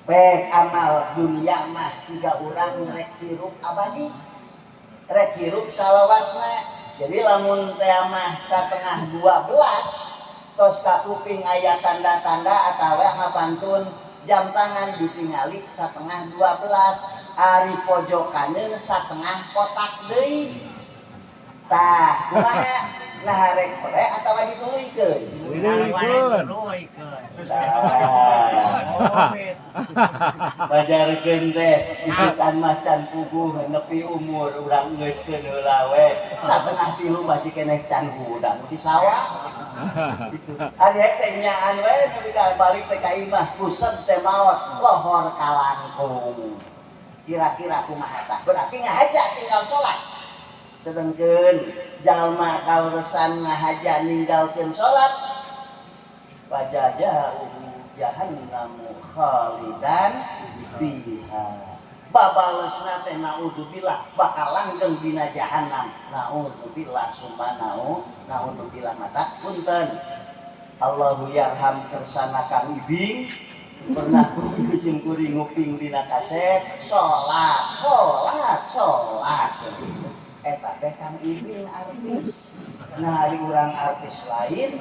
Pek amal dunia mah jiga urang rek hirup abadi, rek hirup salawasna. Jadi lamun teh mah 11:30 tos kakuping aya tanda-tanda atawa ngapantun jam tangan ditingali 11:30 ari pojokaneun setengah kotak deui. Tah kumaha? Nah rek pre atawa dituluykeun? Dituluykeun. Bajarkeun teh isukan macan puguh nepi umur urang geuskeun heula we. 2:30 masih keneh can hudang di sawah. Ari teh nyaan we nepi ka balik teh ka imah pused teh maot lohor kalangkung. Kira-kira kumaha tah? Berarti ngahaja tinggal salat. Sedengkeun jalma kaleresan ngahaja ninggalkeun salat fajajahu jahannamu khalidan fiha. Babalesna teh naudzubillah bakal langgeng dina jahannam. Naudzubillah summa naudzubillah mata punten. Allahu yarham kersana Kang Ibing pernah kuring kuring nguping dina kaset salat salat salat. Eta teh Kang Ibing artis. Nah ari urang artis lain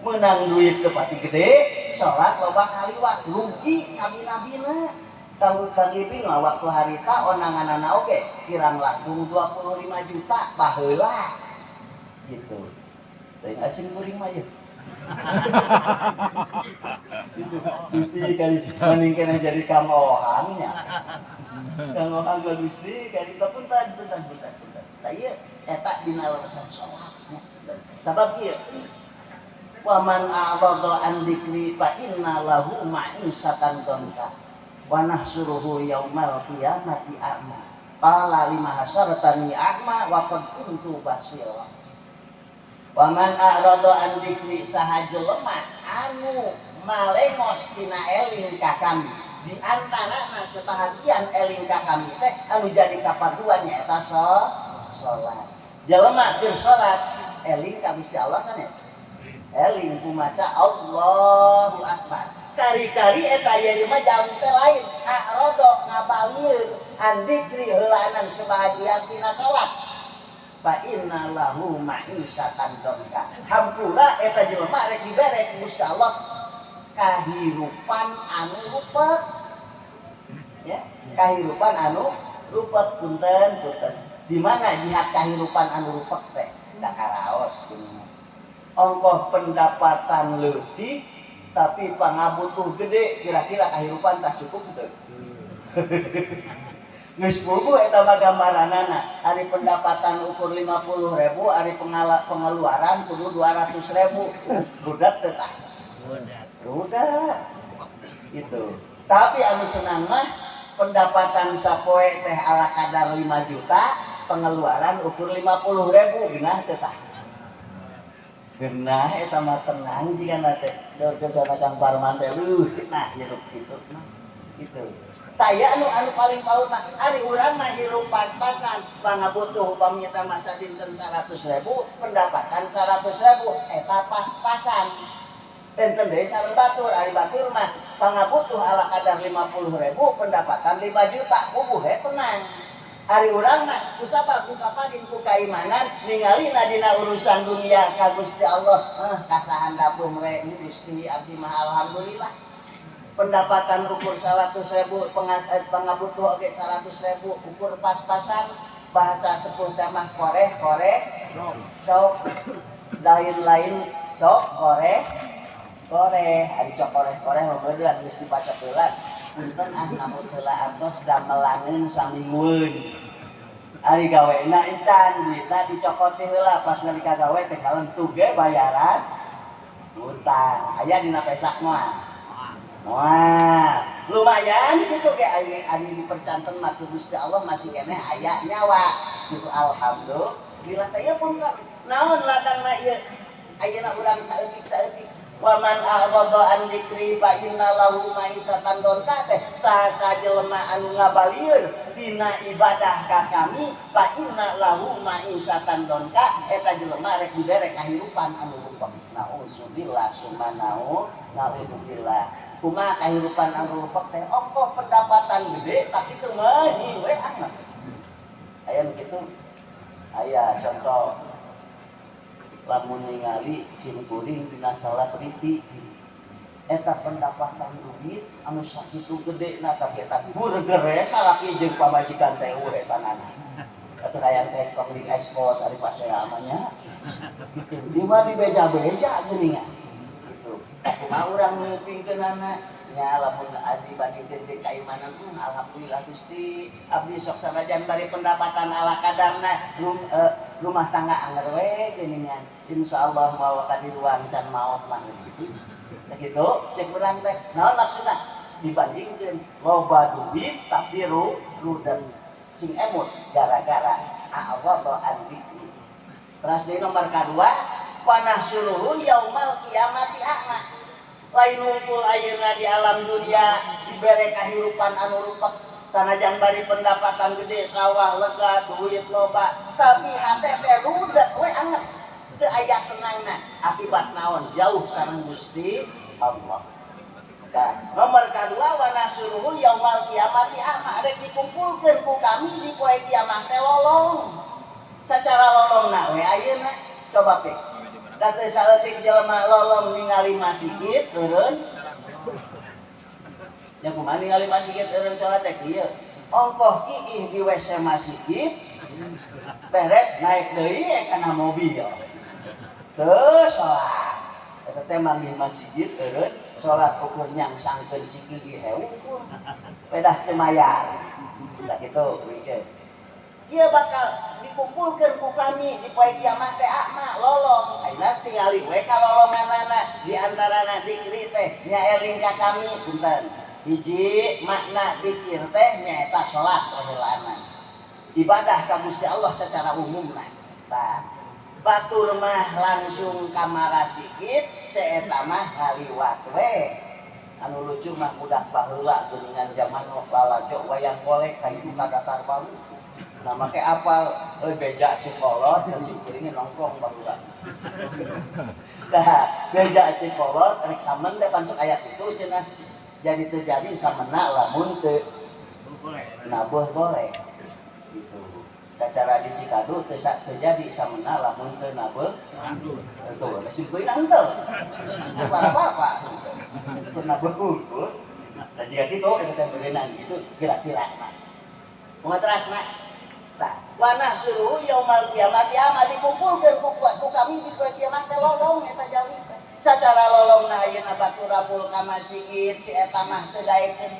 menang duit ke pati gede salat loba kaliwat rugi kabina-bina. Kang Ibing mah waktu harita onanganana oge kirang langkung 25 juta baheula gitu. Teuing asin kuring mah ieu. Gitu. Gusti kali mending kena jadi Kang Ohang nya. Kang Ohang gak Gusti kali kita punten punten punten punten. Tah ieu eta dina leresan salat. Sabab ieu wa man a'rada an dzikri fa inna lahu ma'isatan dhanka wa nahsyuruhu yaumal qiyamati a'ma. Qala lima hasartani a'ma wa qad kuntu basira. Wa man a'rada an dzikri saha jelema anu malengos tina eling ka kami. Di antarana sebahagian eling ka kami teh anu jadi kapaduan nyaeta salat. Jelema keur salat eling ka Gusti Allah sanes. Eling kumaca Allahu Akbar. Kari-kari eta ieu mah jalmi teh lain a'rada ngabalieun an dzikri heulaanan sebahagian tina salat. Fa inna lahu ma'isyatan dhanka. Hampura eta jelema rek dibere ku Gusti Allah kahirupan anu rupek. Ya, kahirupan anu rupek punten punten. Di mana jihad kahirupan anu rupek teh? Da karaos geuning. Ongkoh pendapatan leutik tapi pangabutuh gede, kira-kira kahirupan tak cukup teu? Geus puguh eta mah gambaranana. Ari pendapatan ukur 50.000, ari pengeluaran kudu 200.000. Rudet teu tah? Rudet. Gitu. Tapi anu senang mah pendapatan sapoe teh ala kadar 5 juta, pengeluaran ukur 50.000, genah teu tah? Genah eta mah tenang jigana teh. Keur sana Kang Parman teh nah hirup kitu mah. Gitu. Taya anu anu paling paut mah ari urang mah hirup pas-pasan, pangabutuh upami eta mah sadinten 100.000, pendapatan 100.000, eta pas-pasan. Benten deui sareng batur, ari batur mah pangabutuh ala kadar 50.000, pendapatan 5 juta, puguh we tenang. Ari urang mah kusabab ku kapadin ku kaimanan ningalina dina urusan dunia ka Gusti Allah, kasahandapun we Gusti abdi mah alhamdulillah. Pendapatan ukur 100.000, pangabutuh oge 100.000, ukur pas-pasan, bahasa sepuh teh mah koreh-koreh sok, lain-lain sok koreh-koreh, ari sok koreh-koreh mah beurang geus dipacok heula. Punten ah ngamut heula antos damelaneun saminggueun. Ari gawena encan duitna dicokoti heula pas nalika gawe teh kalentug ge bayaran utang. Aya dina pesak mah. Wah, lumayan gitu ge ari dipercanten mah ku Gusti Allah masih keneh aya nyawa. Gitu alhamdulillah teh ieu pun naon ladangna ieu ayeuna urang saeutik-saeutik. Wa man a'rada an dzikri fa inna lahu ma'isyatan dhanka teh saha jelema anu ngabalieun dina ibadah ka kami fa inna lahu ma'isyatan dhanka eta jelema rek dibere kahirupan anu rupek. Nauzubillah summa naudzubillah. Kumaha kahirupan anu rupek teh ongkoh pendapatan gede tapi teu meunyi we anak. Aya nu kitu. Aya contoh lamun ningali sim kuring dina selebriti eta pendapatan duit anu sakitu gedena tapi eta burger we salaki jeung pamajikan teh uretanana. Eta hayang teh tong di ekspos ari pasea mah nya. Gitu. Di mah dibeja-beja geuningan. Gitu. Kumaha urang ngupingkeunana nya lamun dibandingkeun jeung kaimanan alhamdulillah Gusti abdi sok sanajan bari pendapatan ala kadarna rumah tangga anger we geuningan insyaallah mawa kadiruan can maot mah gitu. Nah gitu cek urang teh naon maksudna dibandingkeun loba duit tapi rudet sing emut gara-gara a'rada an dzikri. Terus deui nomor kadua panahsyuruhu yaumal kiamati a'ma. Lain ngumpul ayeuna di alam dunia dibere kahirupan anu rupek sanajan bari pendapatan gede sawah lega duit loba tapi hate teh rudet we anget teu aya tenangna akibat naon jauh sareng Gusti Allah. Nah, nomor kadua wa nasuruhu yaumal kiamati a'ma rek dikumpulkeun ku kami di poe kiamat teh lolong. Sacara lolongna we ayeuna coba pik. Da teu saeutik jelema lolong ningali masjid eureun. Nya kumaha ningali masjid eureun salat teh kieu. Ongkoh kiih di WC masjid beres naik deui kana mobil. Teu salat. Eta teh manggih masjid eureun salat ukur nyangsangkeun ciki ge heueuh. Pedah teu mayar. Da kitu wikeun. Ieu bakal dikumpulkeun ku kami di poe kiamat teh a'ma lolong. Ayeuna tingali we ka lolonganana di antarana dikri teh nya eling ka kami punten. Hiji makna dikir teh nyaeta salat heulaana. Ibadah ka Gusti Allah secara umumna. Tah. Batur mah langsung ka marasigit, seeta mah ngaliwat we. Anu lucu mah budak baheula geuningan jaman lalajo wayang golek ka itu ka datar baru. Nah make apal euy beja cikolot dan si kuringnya nongkrong baheula. Nah, beja cikolot rek samen teh pansuk aya kitu cenah. Jadi terjadi samena lamun teu nabuh boleh gitu. Secara di Cikadu teu terjadi samena lamun teu nabuh itu sim kuring henteu. Teu para bapak teu nabuh unggul. Nah jika gitu eta teh beureunan gitu kira-kira mah. Mun terasna tah wa nahsyuruhu yaumal qiyamati ama dikumpulkeun ku kami di poe kiamat teh lolong eta jalmi teh. Sacara lolongna ayeuna batur rabul ka masjid si eta mah teu daekeun.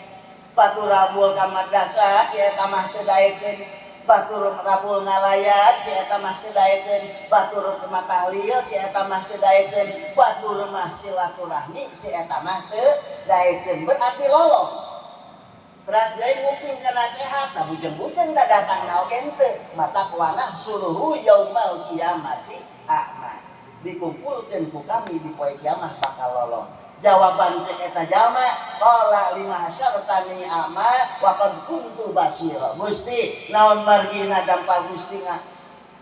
Batur rabul ka madrasah si eta mah teu daekeun. Batur rabul ngalayat si eta mah teu daekeun. Batur mah tahlil si eta mah teu daekeun. Batur mah silaturahmi si eta mah teu daekeun. Berarti lolong. Teras deui nguping ka nasehat, nah bujeng-bujeng da datangna oge henteu. Mata wa nahsyuruhu yaumal qiyamati a'ma. Dikumpulkeun ku kami di poe kiamah bakal lolong. Jawaban cek eta jalma, qala lima hasyartani a'ma wa qad kuntu basira. Gusti, naon margina dampal Gusti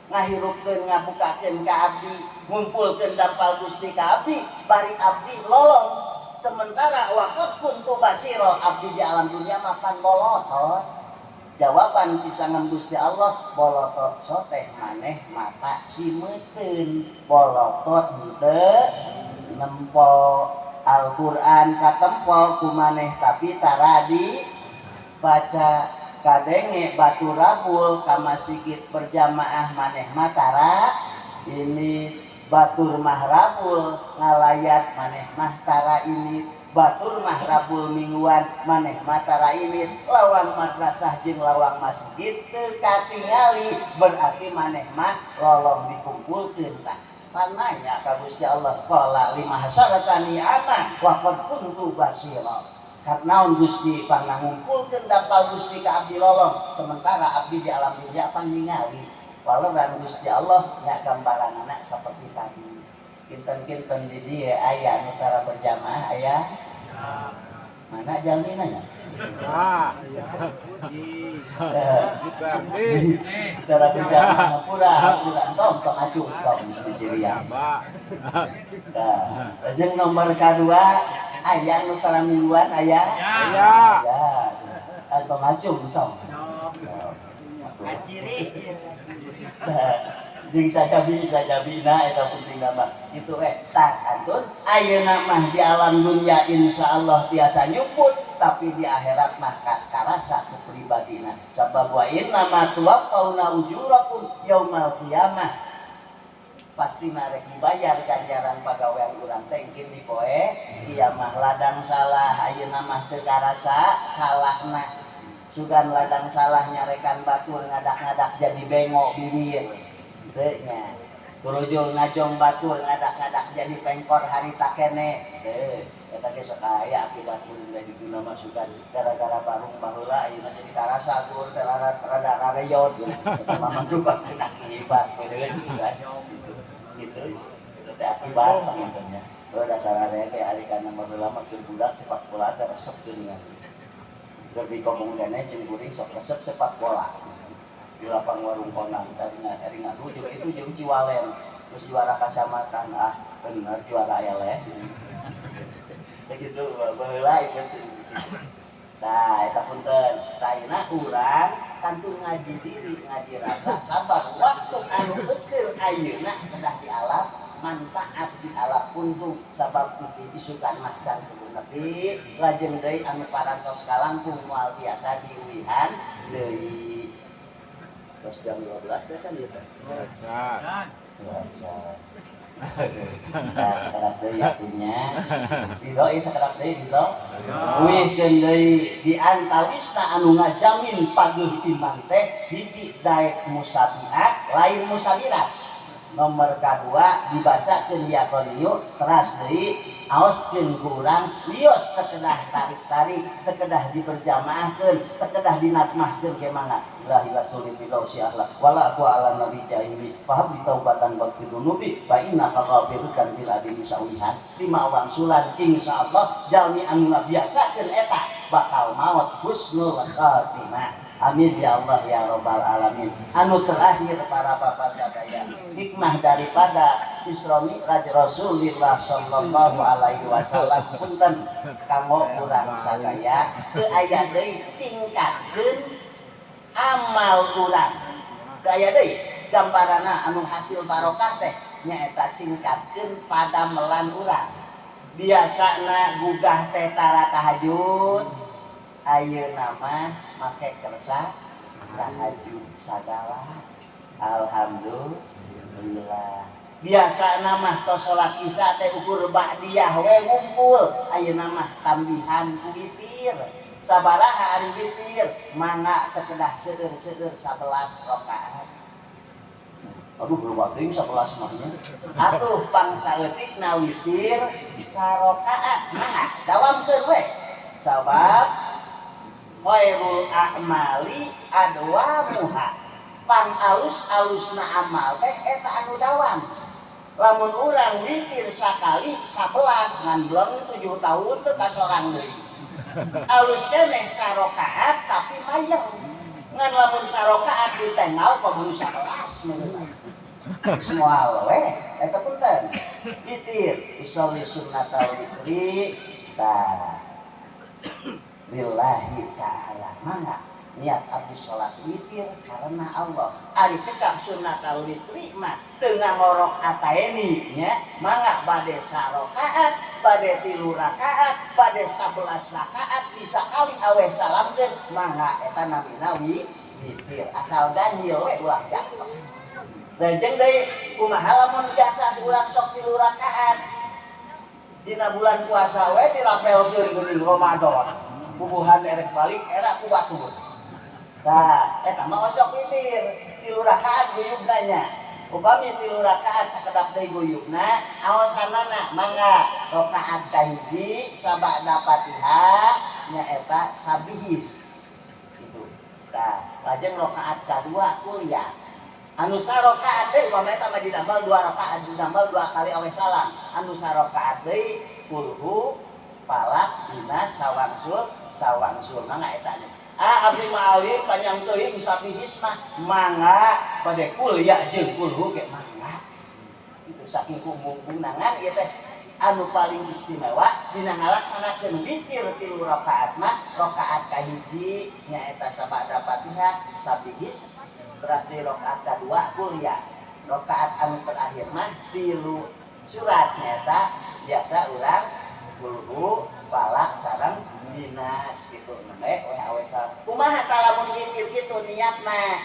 ngahirupkeun ngabukakeun ka abdi, ngumpulkeun dampal Gusti ka abdi, bari abdi lolong. Sementara wa qad kuntu basira, abdi di alam dunia mapan bolotot. Jawaban pisangan Gusti Allah, bolotot soteh maneh mata simeuteun, bolotot henteu nempo. Al-Qur'an katempo ku maneh tapi tara dibaca, kadenge batu rabul ka masigit berjamaah maneh mah tara ini, batur mah rabul ngalayat maneh mah tara ini, batur mah rabul mingguan maneh mah tara ini, lawang madrasah jeung lawang masjid teu katingali, berarti maneh mah lolong dikumpulkeun tah. Pananya ka Gusti Allah, qala lima hasaratani ama wa qad kuntu basira. Karena Gusti pangangumpulkeun dampal Gusti ka abdi lolong, sementara abdi di alam dunia pangingali. Waleran Gusti Allah nya gambaranana seperti tadi. Kinten-kinten di dieu aya nu tara berjamaah aya? Mana jalmina nya? Ah. Tara berjamaah hampura hampura entong tong acung tong mesti cirian. Tah, jeung nomor kadua aya nu tara mingguan aya? Aya. Aya. Entong acung tong. Aciri. Jeung sajabi sajabina eta penting mah kitu we. Tah antun ayeuna mah di alam dunia insyaallah tiasa nyuput, tapi di akhirat mah karasa ku pribadina. Sabab wa inna ma tuwaffawna ujurakum yaumal qiyamah. Pasti narek dibayar ganjaran pagawean urang teh engkin di poe kiamah. Ladang salah ayeuna mah teu karasa salahna. Sugan ladang salah nyarekan batur ngadak-ngadak jadi bengok bibir. Teu nya. Turujul ngajong batur ngadak-ngadak jadi pengkor harita kene. Teu, eta ge sok aya akibat kuring di guna masukan gara-gara barung baheula ayeuna jadi karasa tur teh rada rareyot. Eta mah mangrupakeun akibat kuring sugan. Gitu. Itu teh akibat panginten nya. Heuh dasar area ge ari kana baheula mah keur budak sepak bola teh resep geuningan. Keur di kene sim kuring sok resep sepak bola. Di lapang warung konang tadi ari ngarujuk itu jeung Ciwalen terus juara kacamatan, ah bener juara eleh begitu baheula itu. Nah eta punten tah ayeuna urang kantun ngaji diri ngaji rasa sabar waktu anu eukeun ayeuna kedah dialap manfaat dialap untung sabab isukan mah can kudu nepi lajeng deui anu parantos kalangkung moal biasa diuihan deui. Terus jam 12 teh kan ieu teh. Baca. Nah, sekarang deui atunya. Ridho ieu sakedap deui ridho. Wihkeun deui di antawisna anu ngajamin pageuh iman teh hiji daek musabiat lain musabirat. Nomor kadua dibacakeun ya Ghaniyu teras deui aoskeun ku urang wios teu kedah tarik-tarik, teu kedah diberjamaahkeun, teu kedah dinatmahkeun ge mangga. Ilahi rasuli fi gausi ahla wala ku ala nabi jahili fahab taubatan wa dunubi fa innaka ghafirun bil adili saulihan. Lima wangsulan insyaallah jalmi anu ngabiasakeun eta bakal maot husnul khatimah. Amin ya Allah ya Rabbal alamin. Anu terakhir para bapak sadaya, hikmah daripada Isra Mi'raj Rasulullah sallallahu alaihi wasallam punten kanggo urang sadaya teu aya deui tingkatkeun amal urang. Teu aya deui gambaranna anu hasil barokah teh nyaeta tingkatkeun padamelan urang. Biasana gugah teh tara tahajud, ayeuna mah make kersa tahajud sagala. Alhamdulillah. Biasana mah tos salat isya teh ukur ba'diyah we ngumpul, ayeuna mah tambihan ku witir. Sabaraha ari witir? Mangga teu kedah seueur-seueur 11 rakaat. Aduh loba teuing 11 mah nya. Atuh pangsaeutikna witir sarakaat mangga dawamkeun we. Sabab khairul a'mali adwamuha. Pang alus-alusna amal teh eta anu dawam. Lamun urang witir sakali 11 ngan bleng 7 tahun teu kasorang deui. Alus keneh sarakaat tapi mayeng. Ngan lamun sarakaat ditenggal kudu 11 meureun. Moal we eta punten. Witir usolli sunnatal witri tah lillahi ta'ala. Mangga niat abdi salat witir karena Allah. Ari kecap sunnatal witri mah teu ngangorok ataeni nya, mangga bade sarakaat, bade 3 rakaat, bade 11 rakaat bisa kali aweh salamkeun mangga eta namina witir. Asal ganjil we ulah jatuh. Lajeng deui kumaha lamun biasa urang sok 3 rakaat dina bulan puasa we dirapelkeun geuning Ramadan. Bubuhan erek balik era ku batur. Tah, eta mah osok witir 3 rakaat guyubna nya. Upami 3 rakaat sakedap deui guyubna, aosanana mangga rakaat kahiji sabada Fatihah nyaeta sabihis. Gitu. Tah, lajeng rakaat kadua kuliah. Anu sarakaat deui upami eta mah ditambal 2 rakaat, ditambal 2 kali aweh salam. Anu sarakaat deui kulhu palak dina sawangsul sawangsul mangga eta nya. Ah abdi mah alim panjang teuing sabihis mah mangga bade kuliah jeung kulhu ge mangga. Itu saking kumungan ieu teh anu paling istimewa dina ngalaksanakeun witir 3 rakaat mah rakaat kahiji nyaeta sabada Fatihah sabihis teras di rakaat kadua kuliah. Rakaat anu terakhir mah 3 surat nyaeta biasa urang kulhu palak sareng dinas gitu nembe we awe salam. Kumaha ta lamun witir kitu niatna?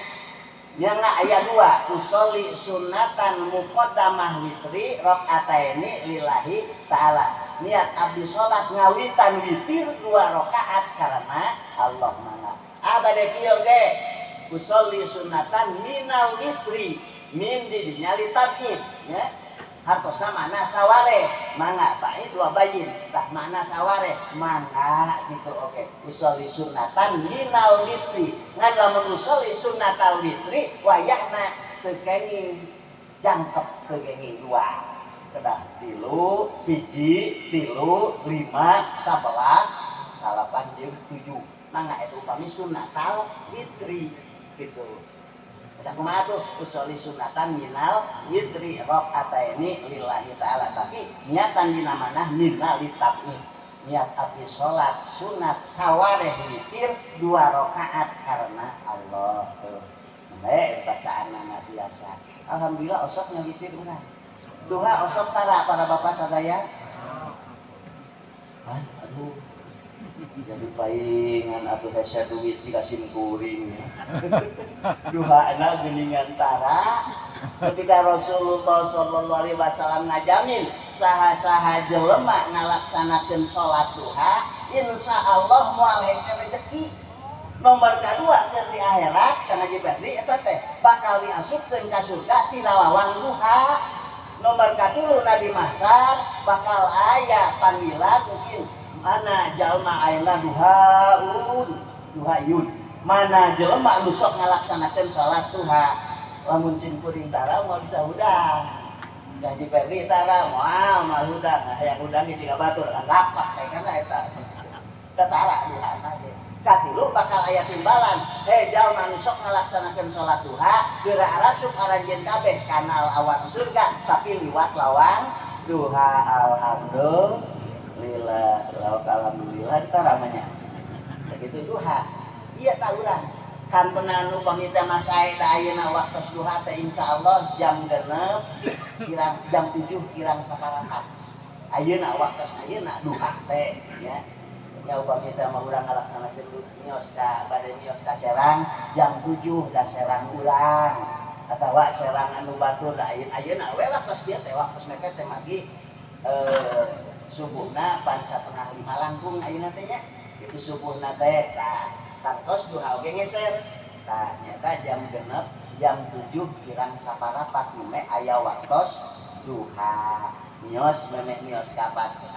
Nya aya 2, usolli sunnatan muqaddamah witri rakaataini lillahi ta'ala. Niat abdi salat ngawitan witir 2 rakaat karena Allah mangga. Ah bade kieu ge usolli sunnatan minal witri min di dinya litabid nya. Hartosa makna saware mangga bae 2 bayin tah makna saware mangga gitu oke. Usolli sunnatan minal witri ngan lamun usolli sunnatal witri wayahna teu kenging jangkep teu kenging 2 kedah 3 1 3 5 11 8 jeung 7 mangga eta upami sunnatal witri gitu. Udah kumaha tuh usolli sunnatan minal witri rakaataini lillahi ta'ala, tapi niatan dina manah minal litabid. Niat abdi salat sunat sawareh witir 2 rakaat karena Allah tuh. Nembe bacaanna biasa. Alhamdulillah osoknya witir urang. Duha osok tara para bapak sadaya. Aduh. Jadi paingan atuh hese duit jika sim kuring. Duhana geuningan tara. Ketika Rasulullah sallallahu alaihi wasallam ngajamin saha-saha jelema ngalaksanakeun salat duha, insyaallah moal hese rezeki. Nomor kedua keur di akhirat Kang Haji Ferdi eta teh bakal diasupkeun ka surga tina lawang duha. Nomor katilu na di mahsyar bakal aya panggilan mungkin mana jalma ayeuna duhaun duhayun mana jelema nu sok ngalaksanakeun salat duha. Lamun sim kuring tara moal bisa hudang. Haji Ferdi tara moal moal hudang, hayang hudang ge jiga batur rapat kayak kana eta. Tara duha ge. Katilu bakal aya timbalan. Hei jalma nu sok ngalaksanakeun salat duha, geura arasup aranjeun kabeh kana lawang surga, tapi liwat lawang duha. Alhamdulillah, alhamdulillah eta ramanya. Begitu duha. Iya ta urang. Kan penanu pamita masae da ayeuna waktos duha teh insyaallah jam 6 kirang jam 7 kirang saparapat. Ayeuna waktos ayeuna duha teh nya. Ya upami teh mah urang ngalaksanakeun mios ka bade mios ka Serang jam 7 da Serang urang atawa Serang anu batur da ayeuna we waktos dieu teh waktos mepet teh magi subuhna pan 4:30 langkung ayeuna teh nya. Itu subuhna teh tah tangtos duha oge ngeser. Tah nyata jam 6 jam 7 kirang saparapat meme aya waktos duha. Mios memeh mios ka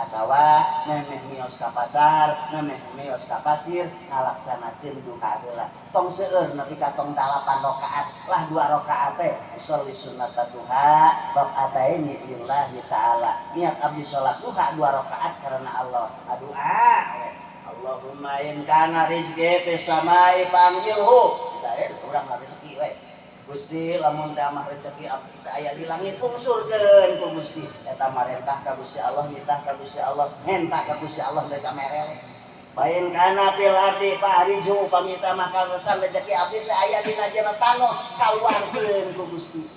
sawah, memeh mios ka pasar, memeh mios ka pasir, ngalaksanakeun duha heula. Tong seueur nepi ka tong 8 rakaat, lah 2 rakaat teh usolli sunnat duha, rakaataini lillahi taala. Niat abdi salat duha 2 rakaat karena Allah. Adu'a we. Allahumma in kana rizqi fis samai fa'amjilhu. Dae urang mah rezeki we. Gusti lamun teh mah rezeki abdi teh aya di langit ungsurkeun ku Gusti. Eta marentah ka Gusti Allah, nitah ka Gusti Allah, ngenta ka Gusti Allah teh kamerele. Bain kana fil ardi fa'riju pamita mah kaleresan rezeki abdi teh aya dina jero tanoh kaluarkeun ku Gusti.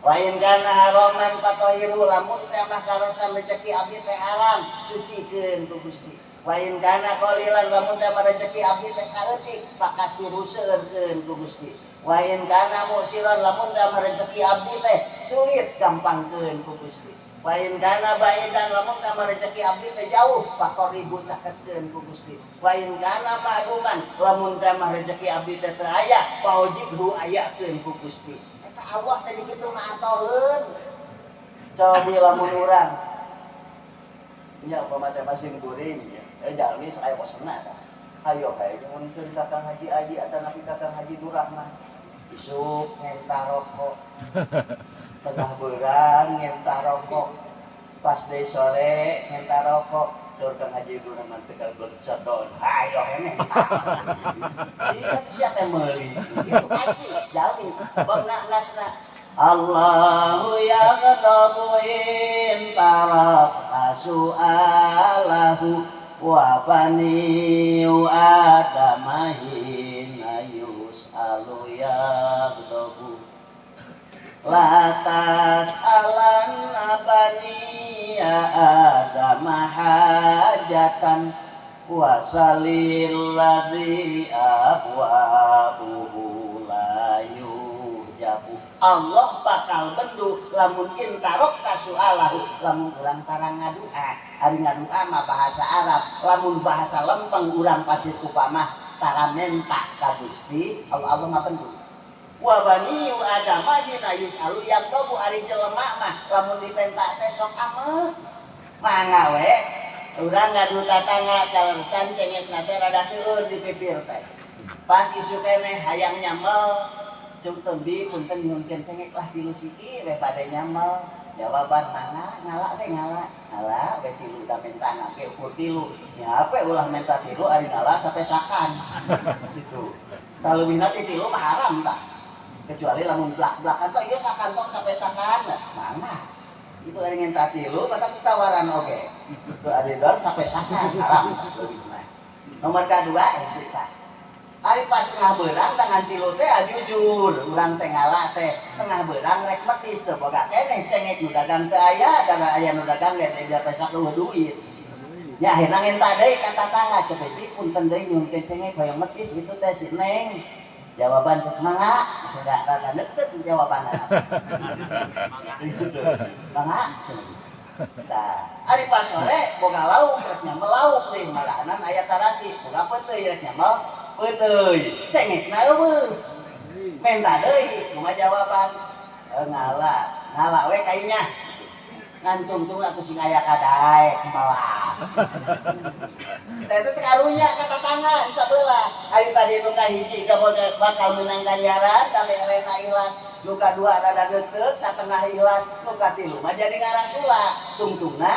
Wain kana haraman fatahiru lamun teh mah kaleresan rezeki abdi teh haram sucikeun ku Gusti. Wain kana qalilan lamun teh mah rezeki abdi teh saeutik pakasiru seueurkeun ku Gusti. Wain kana musiran lamun teh mah rezeki abdi teh sulit gampangkeun ku Gusti. Wain kana baidan lamun teh mah rezeki abdi teh jauh pakoribu caketkeun ku Gusti. Wain kana ma'duman lamun teh mah rezeki abdi teh teu aya paujibhu ayakeun ku Gusti. Eta Allah teh kitu mah atoeun. Cobi lamun urang nya upama teh masing kuring nya jalmi aya kosena tah. Ayo kae nyuhunkeun ka Kang Haji Aji atanapi ka Kang Haji Durahman. Isuk ngenta rokok. Tengah beurang ngenta rokok. Pas deui sore ngenta rokok. Saur Kang Haji Durahman teh kabelet sadon. Ayo hene. Ieu sia teh meuli. Itu pasti jalmi sebab nasna Allahu yaghdabu in tarakta su'alahu wa baniu adama hina yus'alu yaghdabu la tas'alan baniya adama hajatan wa salil ladzi abwabuhu la yujabu. Allah bakal bendu lamun intarok kasualahu lamun urang tarang ngadua. Ari ngadua mah bahasa Arab, lamun bahasa lempeng urang pasir upamah tara menta ka Gusti Allah, Allah mah bendu. Wa baniyu adama hina yusalu yaqdabu ari jelema mah lamun dipenta teh sok ameh. Mangga we urang ngadu tatangga kaleresan cengekna teh rada seueur di pipir teh. Pas isu keneh hayang nyamel cung tembi punten nyuhunkeun cengek lah tilu siki we bade nyamel. Jawaban mangga ngala we ngala. Ngala we tilu da mentana ge ukur tilu. Nya ape ulah menta tilu ari ngala sampai sakan. Gitu. Saleuwihna ti tilu mah haram tah. Kecuali lamun blak-blakan teh ieu sakantong sampai sakan. Mangga. Itu ari ngenta tilu mata tawaran oge. Itu ari don sampai sakan haram leuwihna. Nomor kadua itu tah. Ari pas tengah beurang dengan tilu teh jujur, urang teh ngala teh tengah beurang rek metis teu boga keneh cengek nu dagang teu aya, dagang aya nu dagang ge teh pesak eueuh duit. Ya akhirna ngenta deui ka tatangga cek deui punten deui nyuhunkeun cengek hoyong metis itu teh si Neng. Jawaban cek mangga, sudah rada deket jawabanna. Gitu. Mangga. Nah, ari pas sore boga lauk rek nyamel lauk deui malahanan aya tarasi, boga peuteuy rek nyamel Peuteuy cengekna eueuh. Menta deui kumaha jawaban? Ngala, ngala we kainya. Ngantung-tung atuh sing aya kadaek malah. Tah eta teh karunya ka tatangga di sabelah. Ari tadi nu kahiji bakal menang ganjaran kamerena ikhlas. Nu kadua rada deukeut satengah ikhlas, nu katilu mah jadi ngarasula. Tungtungna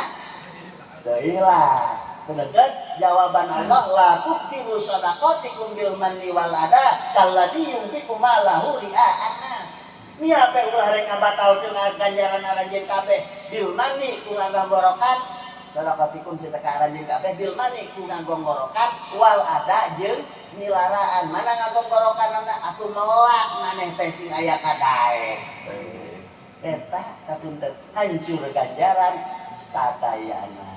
teu ikhlas. Sedengkeun jawaban Allah la tubtilu shadaqatikum bil manni wal adha kalladzi yunfiqu malahu ria'an nas. Nia pe ulah rek ngabatalkeun ganjaran aranjeun kabeh bil manni ku ngagonggorokan shadaqatikum sedekah aranjeun kabeh bil manni ku ngagonggorokan wal adha jeung nilaraan. Mana ngagonggorokanana atuh melak maneh teh sing aya kadaek. Eta kapunten hancur ganjaran sadayana.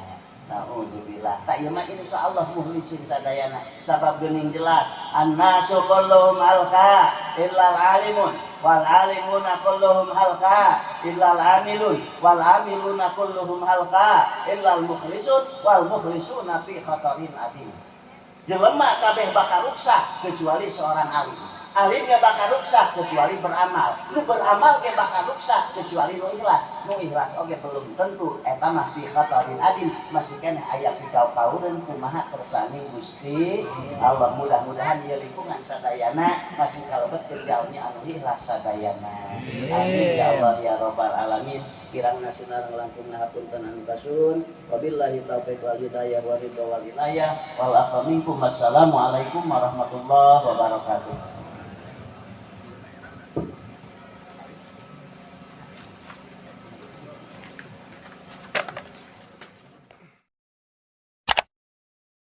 Nauzubillah. Tak ieu mah insyaallah muhlisin sadayana. Sabab geuning jelas annasu kulluhum halka illal alimun wal alimuna kulluhum halka illal amilun wal amiluna kulluhum halka illal mukhlisun wal mukhlisuna fi khatarin adim. Jelema kabeh bakal ruksak kecuali seorang alim. Alim ge bakal ruksak kecuali beramal. Nu beramal ge bakal ruksak kecuali nu ikhlas. Nu ikhlas oge belum tentu eta mah fi khatarin adim masih keneh aya pikau-kaureun kumaha kersane Gusti Allah. Mudah-mudahan ieu lingkungan sadayana masih kalebet kerjaannya anu ikhlas sadayana. Amin ya Allah ya rabbal alamin. Kirang nasional langkung ngapunten anu kasun. Wabillahi taufiq wal hidayah wa ridha wal inayah wal afa minkum. Wassalamualaikum warahmatullahi wabarakatuh.